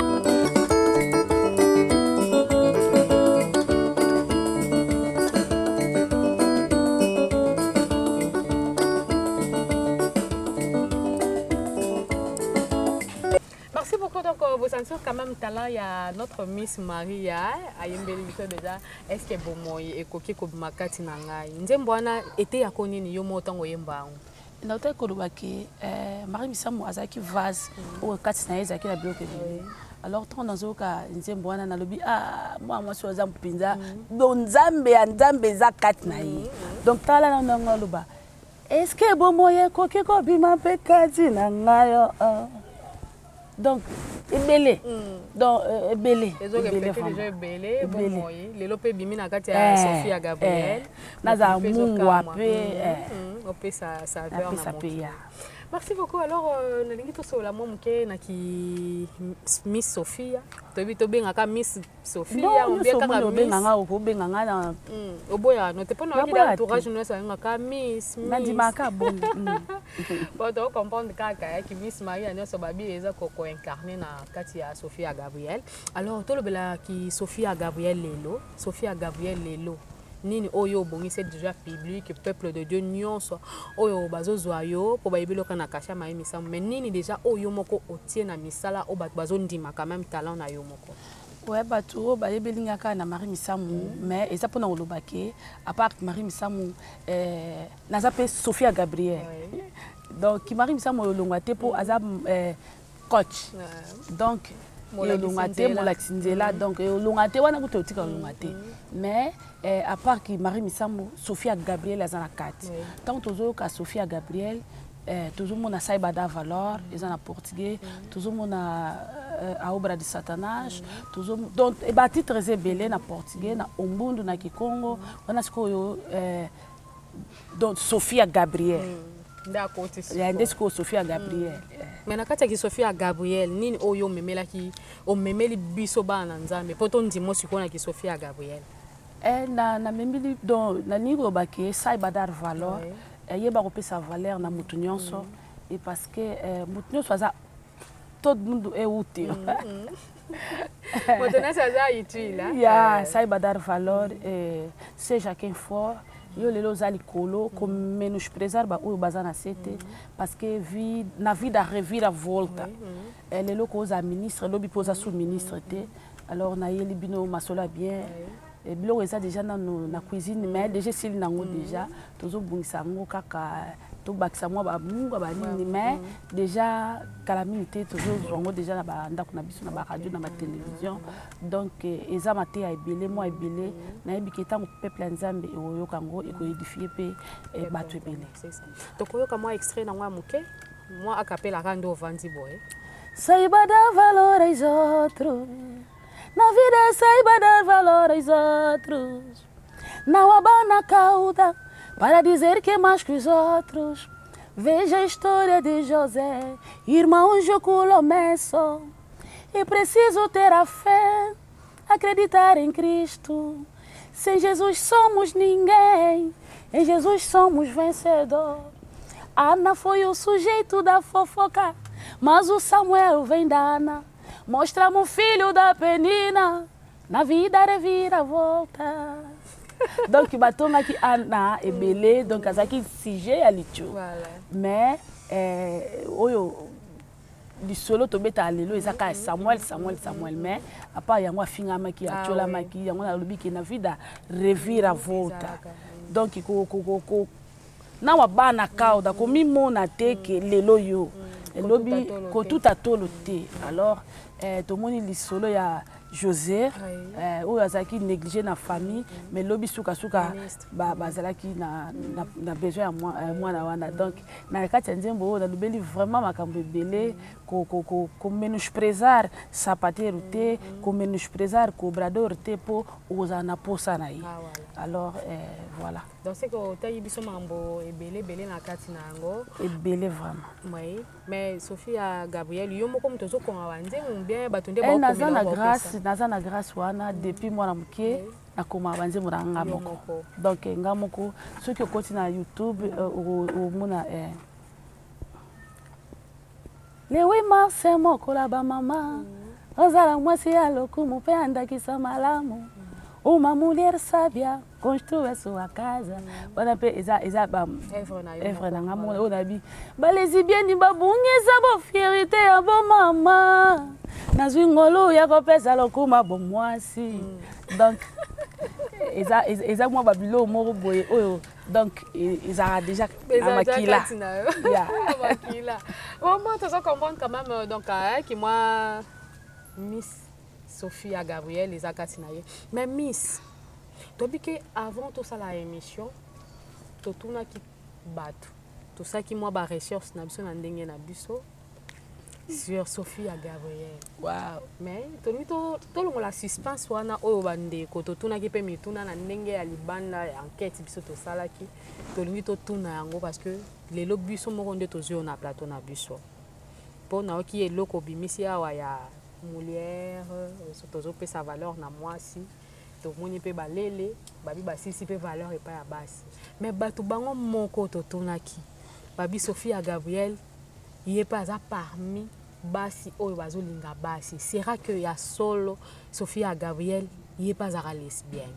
Merci beaucoup. Donc, vous sentez quand même talent. Il y a notre Miss Maria, ayembeli biso déjà. Est-ce que bomoi ekoki kobima kati na ngai? Nzembo wana eteyako nini yo moko ntango oyemba yango? Nautaki koloba ke Marie Misamu azalaki vase oyo kati na ye ezalaki na biloko ebele. Alors ntango nazoyoka nzembo wana, nalobi: ah, mwana mwasi oyo aza mpenza, donc Nzambe ya Nzambe eza kati na ye. Donc tala nano yango, aloba: est-ce bomoi ekoki kobima mpe kati na ngai? Oh. Donc ebele, donc ebele. Ebele déjà, ebele bomoi lelo mpe ebimi na kati ya Sophia Gabriel. Nazala mungwa mpe. Opesa saveur na napesa mpe ya. Merci beaucoup. Alors, nalingi tosolola mwa moke na ki Miss Sophia. Toyebi tobengaka Miss Sophia obie kaka obenganga, okobenga nga na Oboya no te mpona oyoki entourage nyonso ayengaka Miss. Nandimaka bongo. Bon, tocomprendre kaka yaki Miss Maria nyonso babi eza koincarne na kati ya Sophia Gabriel. Alors tolobelaki Sophia Gabriel lelo. Sophia Gabriel lelo, nini oyo obongisi déjà public, peuple de Dieu nyonso oyo bazozwa yo mpo bayebi loka na kasha Maye Misamu, mais nini déjà oyo moko otie na misala oyo bato bazondima quand même talent na yo moko? Ouais, bato oyo bayebeli nga kaka na Marie Misamu, mais eza mpona koloba ke à part Marie Misamu, eh, naza mpe Sophia Gabriel. Donc Marie Misamu olongwa te mpo aza eh, coach. Donc elonga te, molakisi nzela. Donc olonga te wana kuta otika olonga te. Mais eh, à part ki Marie Misamu, Sophia Gabriel aza na kati. Ntango tozoyoka Sophia Gabriel, eh, tozomona Saiba da Valor, eza na portugais, tozomona eh, A Obra de Satanás, donc eh, batitre eza ebele na portugais, na Ombundu, na Kikongo, wana sikoyo eh, donc Sophia Gabriel. Nde akoti. Nde sikoyo Sophia Gabriel. Mais na kati ya kisofia Gabriel, nini oyo omemelaki, omemeli biso bana na Nzambe mpo tondimo sikoyo na kisofia ya Gabriel? Eh, na namemeli, donc nalingi koloba ke Saiba dar valor, eh, yeba kopesa valeur na motu nyonso, et parce que eh, motu nyonso aza, todo mundo é útil. Moto nyonso aza utile. Ya saiba dar valor, eh, seja quem for, yo lelo oza likolo, komenosprezar baoyo baza na se te, parce que vi, na vida revira volta. Eh, lelo koza ministre, lobi mpe oza sous ministre te. Alors nayeli bino masolo ya bien. Eh, biloko eza déjà nano na cuisine, mais déjà esili nango, déjà tozobongisa yango kaka, tobakisa mwa bamunga banini, mais déjà kala mingi te tozozwa yango déjà na bandako na biso, na baradio, na batelevizio. Donc eh, eza mateya ebele, mwa ebele. Nayebi ke ntango peuple ya Nzambe ekoyoka yango, ekoédifier mpe eh, bato ebele. C'est ça. Tokoyoka mwa extrait nango ya moke, mwa acapella kaka nde ovandi boye. Saiba dar valor aos outros. Na vida saiba dar valor aos outros. Não abana a cauda para dizer que é mais que os outros. Veja a história de José, irmão Joculomesso. É preciso ter a fé, acreditar em Cristo. Sem Jesus somos ninguém, em Jesus somos vencedor. Ana foi o sujeito da fofoca, mas o Samuel vem da Ana. Mostra-me o filho da Penina, na vida revira volta. Donc batongaki Ana ebele, donc azalaki sujet ya litio. Mais eh, oyo lisolo tobetaka lelo eza kaka Samuel, Samuel, Samuel. Mais à part yango, afingamaki, atyolamaki. Yango nalobi ke na vida revira volta. Donc na wa bana kauda komimona te ke lelo yo elobi kotuta tolo te. Alors eh, tomoni lisolo ya José, eh, oyo azalaki négligé na famille, mais lobi sukasuka bazalaki na besoin ya mwana wana. Donc na kati ya nzembo oyo nalobeli vraiment makambo ebele: komenosprezar sapateiro te, komenosprezar cobrador te, mpo okozala na posa na ye. Alors eh, voilà. Donc c'est que otayi biso makambo ebele ebele na kati na yango. Ebele vraiment. Oui, mais Sophia Gabriel, yo moko moto ozokonga banzembo bien, bato nde? Naza na grâce, naza na grâce wana depuis mwana moke. Nakomaka banzembo na nga moko. Donc nga moko, soki okoti na YouTube, omona le 8 mars, mokolo ya bamama. Ozala mwasi ya lokumu mpe andakisa malamu. Uma mulher sábia construi sua casa. Wana mpe eza œuvre na nga moko. Oyo nayebi, balesbiennes babungisa bofierté ya bomama. Nazwi ngolu ya kopesa lokuma bomwasi. Donc eza mwa babiloko moko boye oyo, donc ezalaka déjà na makila. Makila vraiment, toza comprendre quand même. Donc ki mwa Miss Sophia Gabriel eza kati na ye. Mais Miss, toyebi ke avant tosala émission, totunaki bato, tosalaki mwa barecherche na biso na ndenge na biso sur Sophia Gabriel. Mais tolingi tolongola suspense wana oyo bandeko totunaki mpe mituna na ndenge ya libanda ya enquête biso tosalaki. Tolingi totuna yango parce que lelo biso moko nde tozwi oyo na plateau na biso, mpo nayoki eloko obimisi awa ya mulher, tozopesa valeur na mwasi. Tomoni mpe balele babi basisi mpe valeur epai ya basi. Mais bato bango moko totunaki, babi Sophia Gabriel ye mpe aza parmi basi oyo bazolinga basi. Sera que ya solo Sophia Gabriel ye mpe azalaka lesbienne?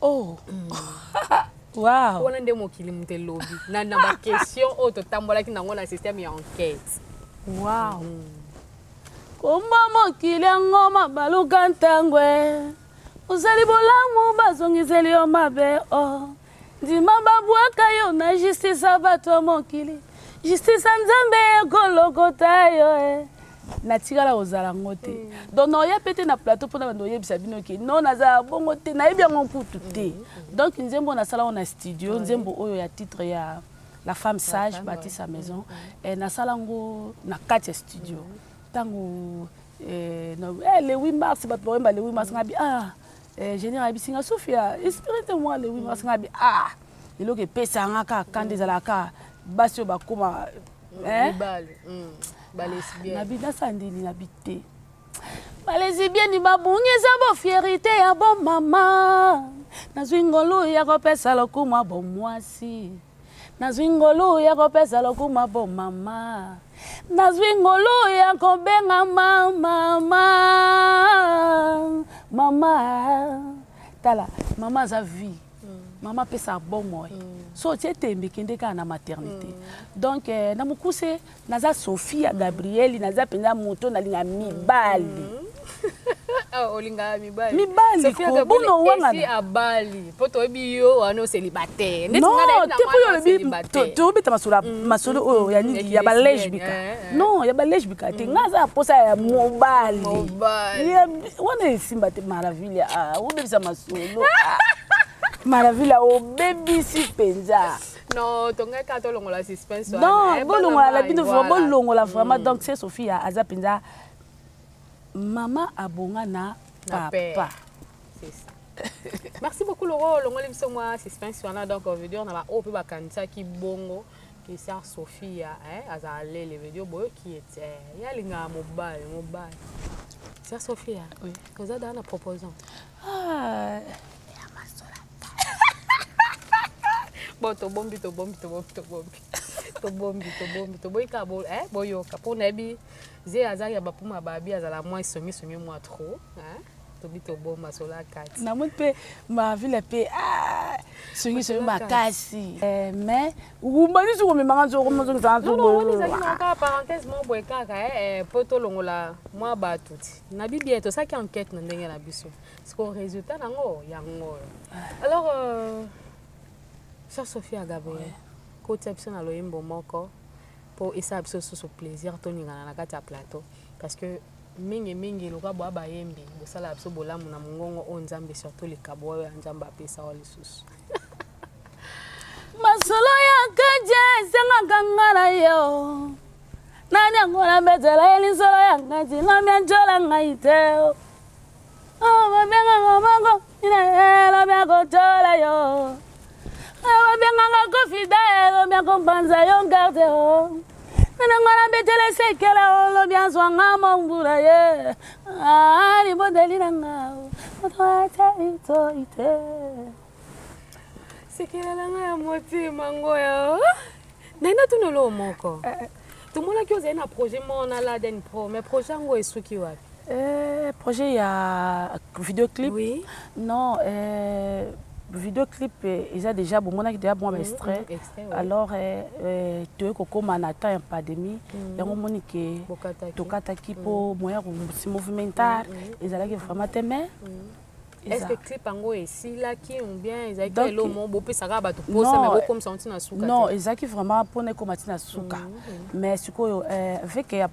Oh, wow. Wana nde mokili moto elobi na baquestion oyo totambolaki nango na système ya enquête. Wow. Kombo mokili yango mabaluka ntango e Osali bolamu bazongiseli yo mabe oh Ndima babwaka yo na justice ya bato ya mokili Justice ya Nzambe ekolokota yo e Natikala kozala yango te mm. Donc naoya pe te na plateau mpona bando oyebisa bino ke non nazala bongo te nayebi yango kutu te mm, mm. Donc nzembo nasala yango na studio nzembo oyo ya titre ya La femme sage bâtit sa maison eh, nasala yango na kati ya studio ntango eh, eh, le 8 mars bato baoyemba le 8 mars ngabi ah eh, génial ayebisi nga Sofia inspiré te moi le 8 mars ngabi ah eloko epesa nga kaka kanda ezalaka kaka basi oyo bakoma eh? Nabi nasala ndeni nabi te Balesibieni babungisa bofierite ya bomama. Nazwi ngolu ya kopesa lokumu ya bomwasi. Nazwi ngolu ya kopesa lokumu ya bomama. Nazwi ngolu ya kobengama mama. Mama. Tala, mama aza vie. Mama apesaka bomoi. So otie tembe kende kaka na maternite. Donc eh, na mokuse naza Sophia Gabriel, naza mpenza moto nalinga mibali. Ah, olingaka mibali. Mibali Sophia ko, Gabriel, bono wangana. esi abali po toyebi yo wana océlibataire. Neti Non, nga nayebi na te po mwana yo olobi célibataire. tobeta masolo masolo oyo ya nini ya ba lesbika. Non, ya ba lesbika te. Nga aza na posa ya mobali. Mobali. Ya wana esimba te Maravilla, ah, obebisa masolo. Ah. Maravilla obebisi mpenza. Non, tongaki kaka tolongola suspense wana. Non, Eh, bolongola bana na bino mai, vraiment, voilà. bolongola vraiment. Donc c'est Sophia aza mpenza mama abonga na Na père. papa. C'est ça. Merci beaucoup Laurent, olongoli biso mwa suspense wana donc on veut dire na ba oyo mpe bakanisaki bongo que sœur Sophia hein, azala lele veut dire boyoki ye te ye alingaka mobali mobali. Sœur Sophia, Oui. oza daa na proposant. Ah, Bon tobombi tobombi tobombi tobombi tobombi tobombi toboyi kaka bo, eh, boyoka mpo nayebi ze aza ya bapuma babi azala mwa esongisongi mwa trop hein? Tobi tobomba sola kati. Namoni mpe mavile mpe ah, songisongi makasi Eh, mais obandi soki omemanga nzoko ozongisanga Non, non, wana ezalaki na kaka parenthèse moko boye kaka eh, eh, mpo tolongola mwa bato ti na bibie tosalaki enquête na ndenge na biso sikoyo résultat nango yango oyo alors euh, sœur Sophia Gabriel kotia biso na loyembo moko mpo esala biso susu plaisir toningana na kati ya plateau parce que mingi mingi lokola boya bayembi bosalaka biso bolamu na mongongo oyo Nzambe surtout likabo oyo ya Nzambe apesa wa lisusu. Masolo ya kaje esengaka nga na yo nani yango nabetela ye lisolo ya kati lobi atyola ngai te Oh, babengaka moko ina ye lobi akotyola yo Oh, babengaka kofida ye lobi akopanza yo karte o nani yango nabetela esekele o lobi azwanga mombula ye Ah, libondeli na nga moto atali toi te Sekela na ngai ya motema ngoya. Naye natuna eloko moko. Tomonaki ozali na projet moko na Laden Pro, mais projet yango esuki wapi? Projet ya vidéoclip? Oui. Non, vidéoclip eza déjà bomonaki déjà mwa ba extrait. Extrait, oui. Alors toye kokóma na temps ya pandémie, yango omoni ke Bokataki. tokataki mpo moyen ya kosi movimentar ezalaki vraiment te mais Est-ce eza. que clip yango esilaki ou bien ezalaki Donc, eloko moko bopesaka bato posa non, mais bokomisa yango ntina suka non te? ezalaki vraiment mpona ekóma ntina suka mais sikoyo avec ya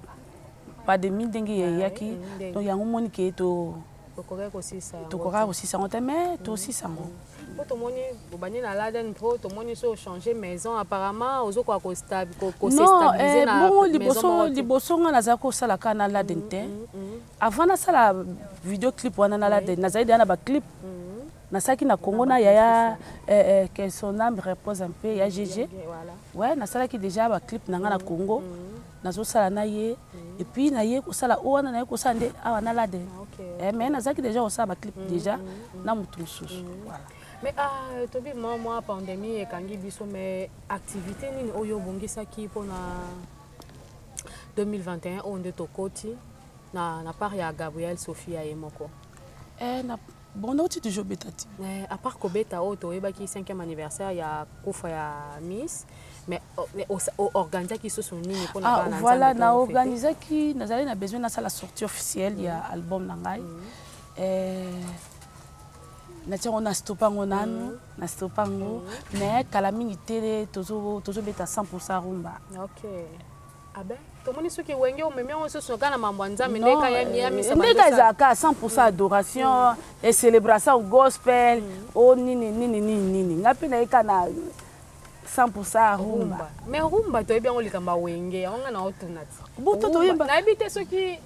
pandémie ndenge eyaki ndenge. donc yango omoni ke to Tokokaki kosisa yango tokokaka te. kosisa yango te mais tosisa yango Po tomoni obandi na Laden Pro, tomoni so changer maison apparemment ozokoka non kosestabiliser na bongo maison liboso moko te. liboso nga nazalaki kosala kaka na Laden te avant nasala vidéoclip wana na Laden nazali deja na baclip nasalaki na Congo na yaya que son âme repose un peu ya GG. Voilà. Ouais, nasalaki déjà baclip na nga na Congo nazosala na ye et puis na ye kosala oyo wana na ye kosala nde awa na Laden. Ok. Mais nazalaki déjà kosala baclip déjà na motu mosusu voilà. Mais ah, tobi mwa mwa pandémie ekangi biso mais activité nini oyo obongisaki mpona 2021 oyo nde tokoti na part ya Gabriel Sophia ye moko? Na bon nauti toujours beta te. À part kobeta oyo toyebaki 5e anniversaire ya kufa ya Miss, Mais oorganisaki lisusu nini mpona Ah, bana voilà, Nzambe na ntango fete? organisaki, nazali na besoin nasala sortie officielle ya album na ngai. Natia yango, na stopa yango nanu, na stopa yango, mais kala mingi te tozobeta 100 rumba. Ok, ah ben, tomoni soki wenge omemi yango lisusu kaka na mambo ya Nzambe Non, nde ka yamisa. Ndenge ezalaka 100 adoration et célébration gospel o nini nini nini nini, ngai mpe nayeka na 100 rumba. Mais rumba toyebi yango likambo ya wenge, yango nga na otuna ti. Buto Rumba, toyemba. Nayebi te soki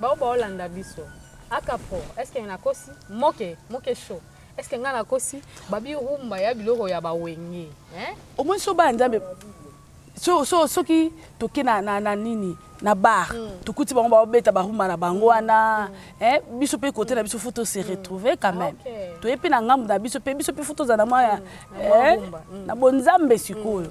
bao baolanda biso akapo, est ce que nakosi moke moke show? Est ce que nga nakosi babi rumba ya biloko ya bawenge, eh? Omoni, so bana Nzambe, soki toke na nini, na bar, tokuti bango baobeta barumba na bango wana, biso mpe kote na biso faut to se retrouver quand même. Toye mpe na ngambu na biso mpe, biso mpe faut tozala na mwa ya Na mwa rumba. Na bonzambe sikoyo.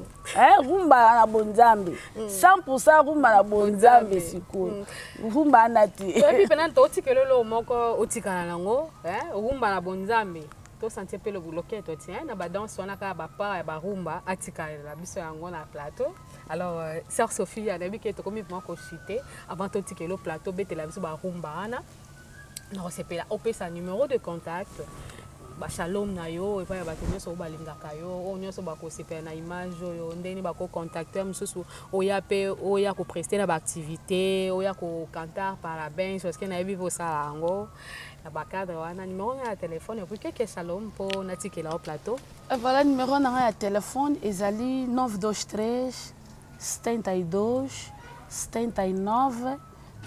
Rumba na bonzambe, 100 rumba na bonzambe sikoyo, rumba wana te. Toyebi mpena totikela eloko moko otikala nango, rumba na bonzambe, tosentir mpe loketo ti na badanse wana kaka bapart ya barumba atikalela biso yango na plateau. Alors, sœur Sophie, nayebi ke tokomi vraiment kochuter. Avant totikela plateau, betela biso barumba wana na kosepela, opesa numéro de contact, bashalom na yo epai ya bato nyonso oyo balingaka yo, oyo nyonso bakosepela na image oyo, ndeni bakocontacte mosusu, oya mpe oya koprester na baactivité, oya kokantar parabens, parce que nayebi mpe osala yango na bacadre wana. Numéro na ya telefone et puis keke shalom mpo natikela yo plateau. Voilà, numéro na ngai ya telefone ezali 923 72 79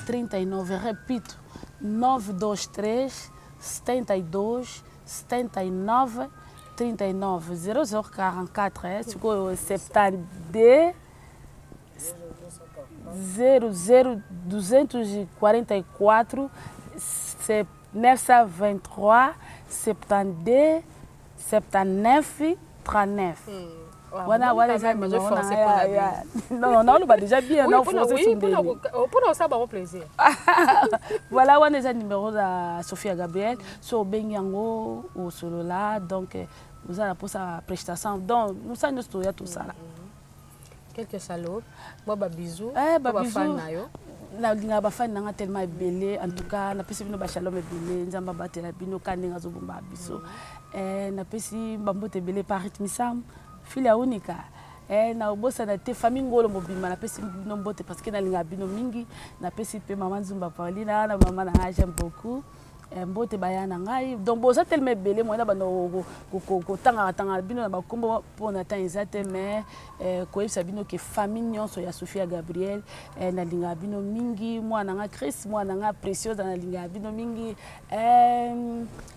39. Repito, 923 72 79 39. 0044, sikoyo 72 00 244 923 72 79 39. Wana eza numéro na ngai non, naoloba déjà bien na français sundeni. Mpona osala bango plaisir. Voilà, wana eza numéro na Sophia Gabriel. So obengi yango, osolola, donc oza na mposa prestation, donc mosala nyonso toya tosala. Quelque shalom, mwa babisous. Babisous. Bafan na yo. Nalingaka bafani nanga tellement ebele. En tout cas, napesi bino bashalom ebele, Nzambe abatela bino ka ndenge azobomba biso. Napesi bambote ebele pa Rythme Sam fili ya unika. Naobosana te famille Ngolo mobimba, napesi bino mbote parce que nalingaka bino mingi. Napesi mpe mama Nzumba Paulina na mama na ngai, j'aime beaucoup. Mbote baya na ngai. Donc boza tellement ebele, moyena bando kotangaka tangaka bino na bakombo mpona temps eza te, mais koyebisa bino ke famille nyonso ya Sophia Gabriel, nalingaka bino mingi. Mwana na ngai Chris, mwana na ngai Précieuse, nalingaka bino mingi.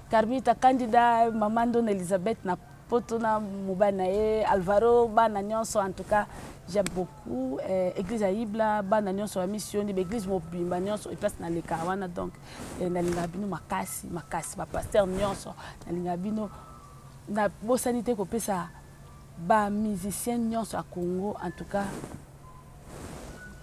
Carmita Candida, mama Ndona Elizabeth na poto na mobali na ye Alvaro, bana nyonso, en tout cas j'aime beaucoup. Église ya Ibla, bana nyonso ya missioni, baeglise mobimba nyonso eplace naleka wana. Donc nalingaka bino makasi makasi, bapasteur nyonso nalingaka bino. Nabosani te kopesa bamusicien nyonso ya Congo, en tout cas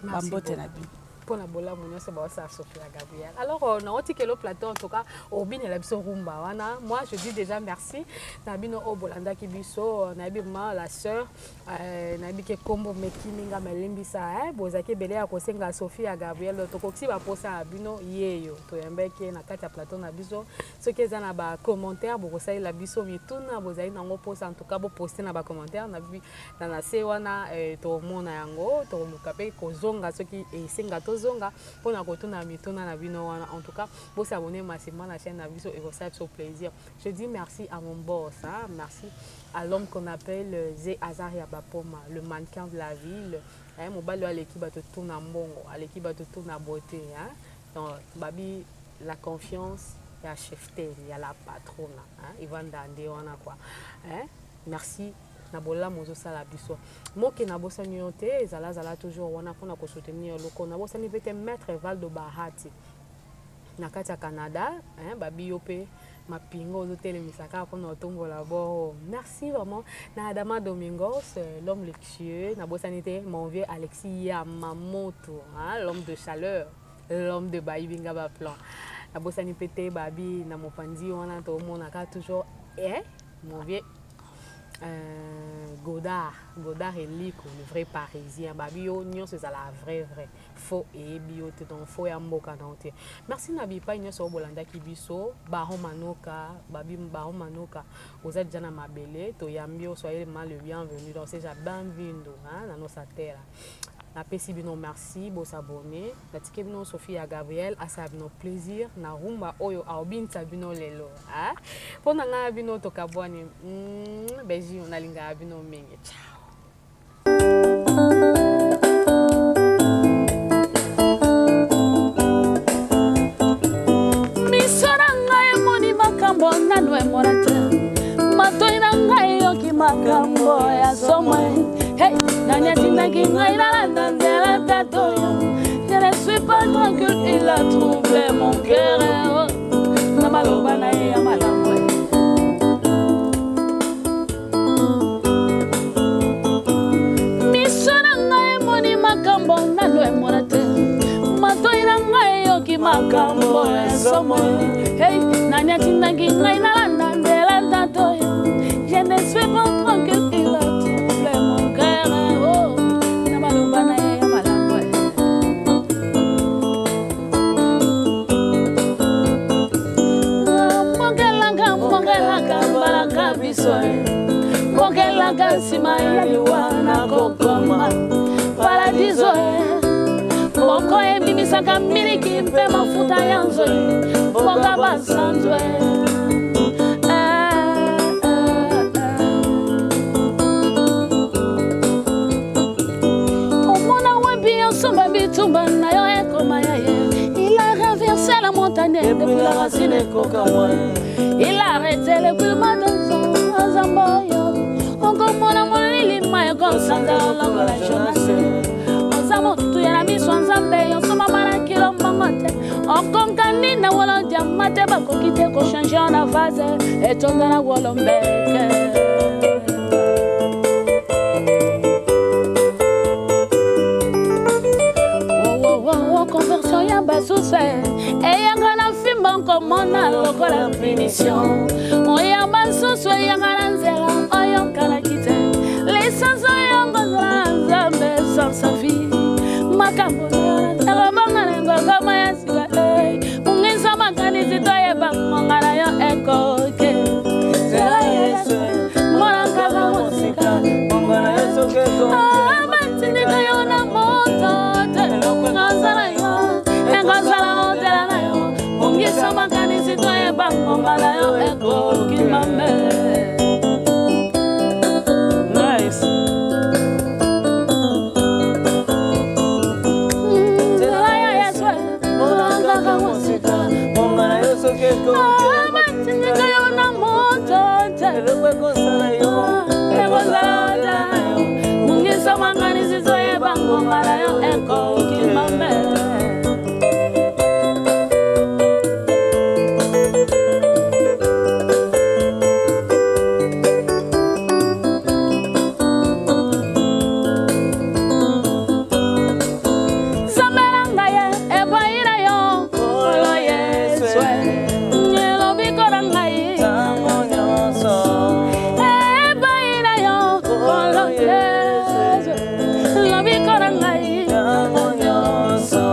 bambote na bino. Mpona bolamu nyonso baosala Sophia Gabriel. Alors naotikela plateau, en tout cas obinela biso rumba wana. Moi je dis déjà merci na bino oyo bolandaki biso. Nayebi ma la sœur, nayebi ke kombo mekimi nga melembisa, bozalaki ebele ya kosenga Sophia Gabriel. Tokokisi baposa ya bino, yeyo toyambaki ye na kati ya plateau na biso. Soki eza na bacommentaire, bokosalela biso mituna bozali nango mposa, en tout cas boposte na bacommentaire na se wana, tomona yango, toluka mpe kozonga soki esenga tozonga mpona kotuna mituna na bino wana. En tout cas bosabonner massivement na chaîne na biso, ekosala biso plaisir. Je dis merci à mon boss, hein, merci à l'homme qu'on appelle Zé Azaria Bapoma, le mannequin de la ville, hein, mobali oyo aleki bato tuna mbongo, aleki bato tuna beauté, hein. Donc babi la confiance ya cheftaine ya la patrona, hein, evanda nde wana quoi, hein. Merci na bolamu ozosala biso. Moke nabosani yo te, ezalazala toujours wana mpona kosoutenir loko. Nabosani mpe te maître Valdo Bahati na kati ya Canada, hein, babi yo mpe mapingo ozotelemisa kaka mpona otombola boro. Merci vraiment na Adama Domingos, l'homme luxueux. Nabosani te mon vieux Alexis Yamamoto, hein, l'homme de chaleur, l'homme de bayibinga baplan. Nabosani mpe te babi na mopanzi wana tomonaka toujours, eh, mon vieux. Euh, Godard, Godard Eliko, le vrai parisien. Babi yo nyonso ezala vrai vrai. Faux eyebi yo te donc faux ya mboka na yo te. Merci na bipai nyonso oyo bolandaki biso. Baron Manoka, babi Baron Manoka, oza deja na mabele, toyambi yo, soyez mal le bienvenu. Donc seja bem-vindo, hein, na nossa terra. Napesi bino merci, bo s'abonner. Natiki bino Sophie ya Gabriel asala bino plaisir na rumba oyo aobinisa bino lelo. Hein? Mpo na ngai na bino tokabwani. Mm, Belgique nalingaka bino mingi. Ciao. Miso na ngai emoni makambo nanu emona te, matoi na ngai eyoki makambo ya somo. Hey, nani atindaki ngai nalanda nzela tata oyo? Je ne suis pas tranquille, il a troublé mon cœur oh. Na maloba na ye ya malamu. Miso na ngai emoni makambo nanu emona te, matoi na ngai eyoki makambo ya somo. Hey, nani atindaki ngai nalanda nzela tata oyo? Je ne suis pas tranquille, il a troublé mon cœur oh. Na maloba na ye ya malamu. Mongelanga, mongelanga mbalaka biso, mongelanga nsima ya liwa nakokoma paradiso. Moko ebimisaka miliki mpe mafuta ya nzoi, mboka basanzwe. Omona wapi osomba bitumba na yo ekoma ya ye? Il a renversé la montagne depuis la racine ekokamwa. Il a arrêté le climat dans son nzambe oyo. Okomona molili ma ekosanza lokola Jonas. Oza motuya na miso ya Nzambe, osomama na kilo mbongo te, okonkani na wolo diama te, bakoki te kochange na vase etonda na wolo mbeke. Conversion ya basusu eyanga na fimbo nkomona lokola punition. Oya basusu eyanga na nzela oyokalaki te. Licence oyo ngozala na Nzambe sans sa vie. Makambo nakobanga na ngokoma ya sika. Bungisa makanisi toyeba ngonga na yo ekoke. Nzela ya Yesu mona kaka mosika. Batindika yo na moto te, ngozala yo ekozala otela na yo. Bungisa makanisi toyeba ngonga na yo ekoki mame. Nice. Nzela ya Yesu mona kaka mosika. Ngonga na yo soki ekoki. Batindika yo na moto te, eloko ekosala yo ekozala otela na yo. Bungisa makanisi toyeba ngonga na yo ekoki mame. Nzambe na ngai ye epai na yo, Nkolo Yesu, elobiko na ngai. Ntango nyonso. Epai na yo, Nkolo Yesu, lobiko na ngai. Ntango nyonso.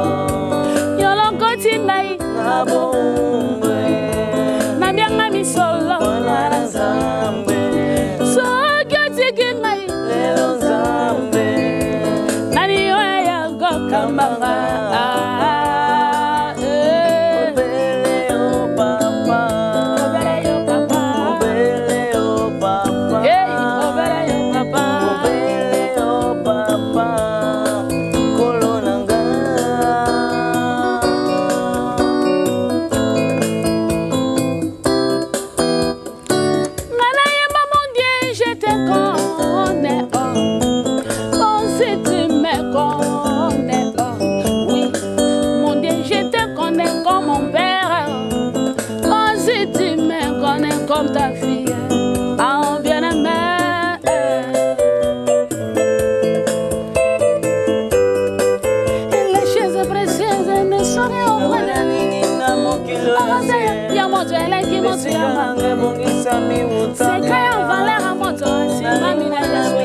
Yo lokoti ngai na bombwe nabianga misolo. Mwana na Nzambe. Soki otiki ngai lelo Nzambe nani oyo yakokambanga? Ah, eh. Obele yo papa. Obele yo papa. Obele yo papa. Hey, obele yo papa. Obele yo papa, Nkolo na nga. Nga nayemba, mon Dieu, je te connais, oh. Oh, si tu me connais, oh. Oui, mon Dieu, je te connais comme mon père. Oh, si tu me connais comme ta fille, ah, bien-aimé. Les choses précieuses ne sauraient auprès de nini na mokili oyo ya moto eleki moto esika ya nanga ebongisami wuta. Secret ya valeur ya moto. moto asimbami na Yesu.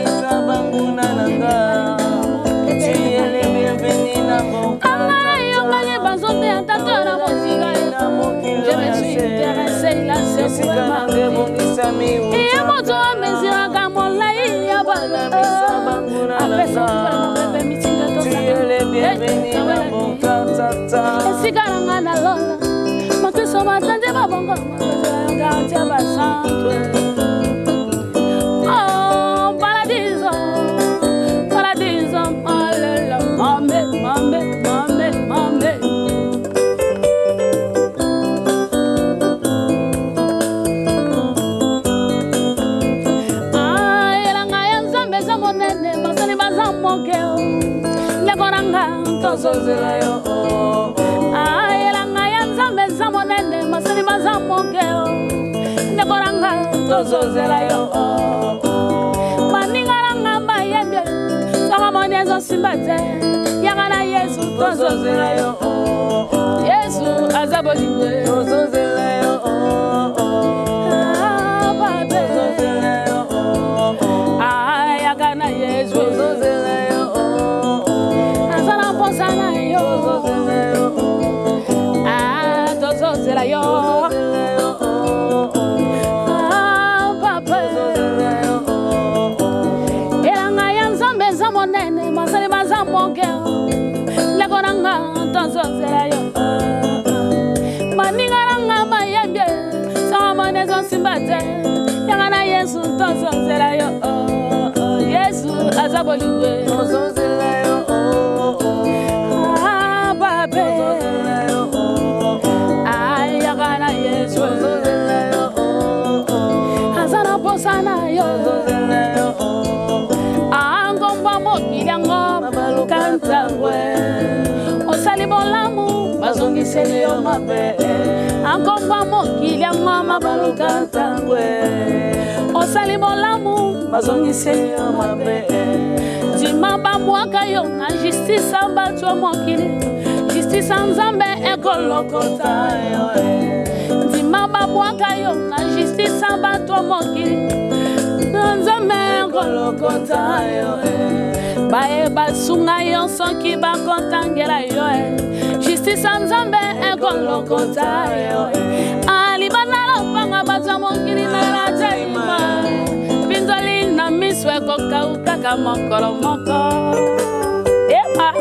Anga eyokani bazonde ya tata na mosika. Je me suis intéressé, il a secoué ma vie. Ye moto amesiraka molai ya bato, apesa mvula, mopepe, mitinda. Esika na nga na lola, bakristo batandi babongo, quartier basantu. Oh, paradiso, paradiso, alela, mame, mame, mame, mame. Ah, elanga ya Nzambe eza monene, basali baza moke. Ndeko na nga, tozozela yo. Ah, elanga ya Nzambe eza monene, basali baza moke. Ndeko na nga, tozozela yo. Baninga na nga bayembi, soko moni ezosimba te, yaka na Yesu, tozozela yo. Yesu aza bolingo. Ah, babe. Ah, yaka na Yesu, aza na mposa na yo. Ah, tozozela yo. Ah, papa, elanga ya Nzambe eza monene, basali baza moke. Ndeko na nga, tozozela yo. Baninga na nga bayembi, soko moni ezosimba te, yanga na Yesu, tozozela yo. Yesu aza bolingo. Ah, babe. Ah, yaka na Yesu, aza na posa na yo. Ah, ngomba mokili yango kantangwe, osali bolamu, bazongiseli yo mabe. Angomba mokili yango mabaluka ntangwe, osali bolamu, bazongiseli yo mabe. Ndima babwaka yo na justice ya bato ya mokili, justice ya Nzambe ekolokota yo. Ndima babwaka yo na justice ya bato ya mokili, na Nzambe ekolokota yo. Baye basunga yo, soki bakotangela yo, justice ya Nzambe ekolokota yo. Alibanda lopanga, bato ya mokili na latelima, mpinzoli na miso ekokaukaka mokolo moko. Ema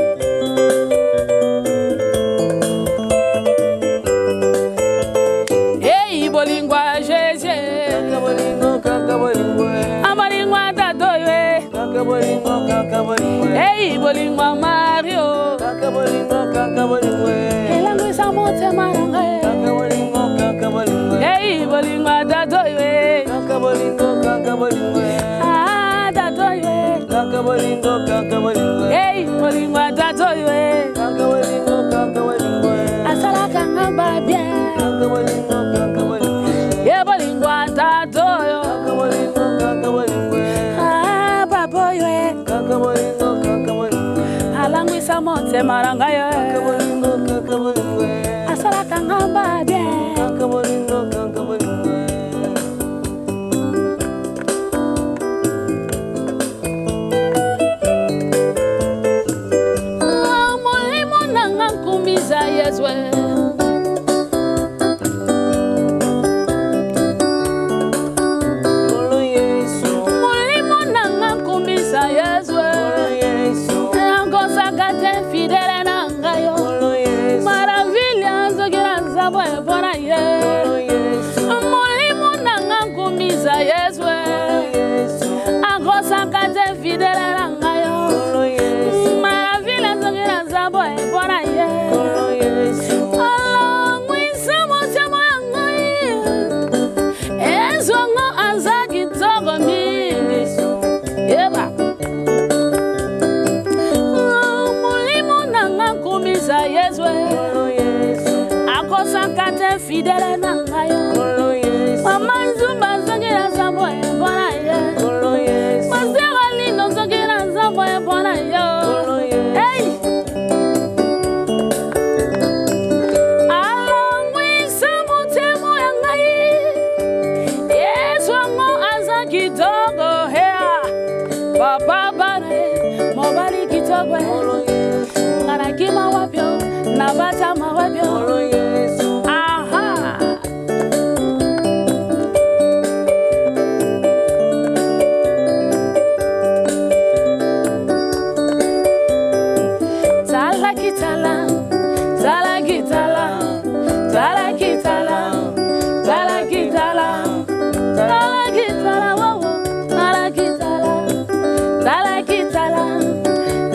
ei, bolingo ya Jésus, bolingo ya tata oyo, ei, bolingo ya Mario, elangwisa motema na ngai. Ei, bolingo ya tata oyo, ah, tata oyo, ei, bolingo ya tata oyo, asalaka nga ba bien. Ye bolingo ya tata oyo, ah, papa oyo, alangwisa motema na ngai, asalaka nga ba bien. Ah, molimo na nga nkumisa Yesu. Molimo na nga nkumisa Yesu, akosaka te, fidèle na ngai yo. Maraville azoki na nzambe mpo na ye. Molimo na nga nkumisa Yesu, akosaka te, fidèle na ngai yo. Maraville azoki na nzambe mpo na ye. Alongwisa motema ya ngai, ezwango aza kitoko mingi. Yeba molimo na nga nkumisa Yesu, akosaka te, fidèle na ngai yo. Mama Nzumba soki na nzambe mpo na ye. Pasteur Alino soki na nzambe mpo na yo. Hey! Alongwisa motema ya ngai, Yesu yango aza kitoko. Talaki tala, talaki tala, talaki tala, talaki tala, talaki tala, wo, wo, talaki tala, talaki tala,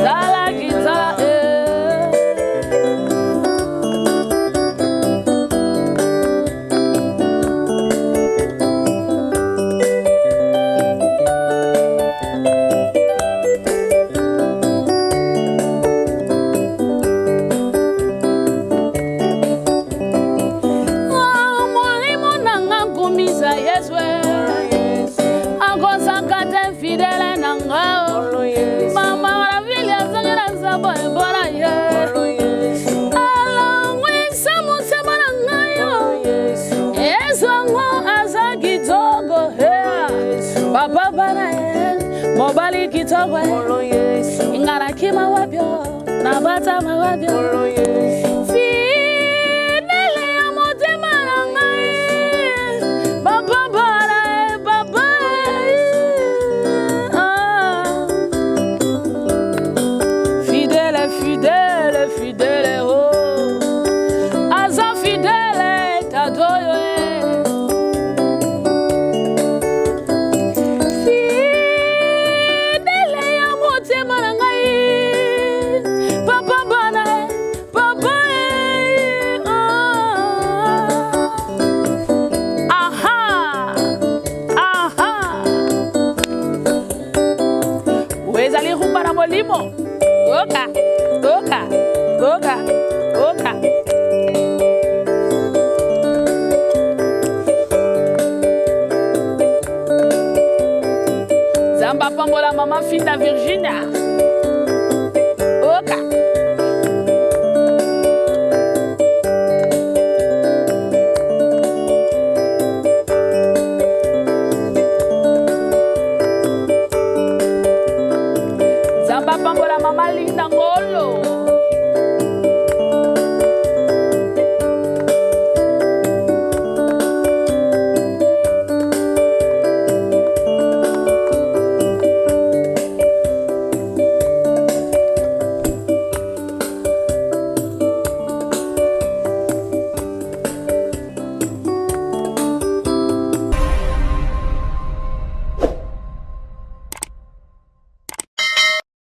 talaki tala, eh. Ah, molimo na nga nkumisa Yesu akozaka te fidele na nga mama na vile azangi na nzambo ebola ye alangwisa motema na ngai Yesu yango aza kitoko papa bana ye mobali kitoko nga nakima wapyo nabatama wapyo fidele ya motema na ngai papa bana ye papa ye ah. Fidèle, fidèle, fidèle, oh. Aza fidèle, tatoyo, eh. Fidèle ya motema na ngai. Papa bana, eh, papa, eh, ah. Aha, aha. Ezali rumba na molimo. Oka, oka, oka, oka. Nzambe apambola mama Finda Virginie.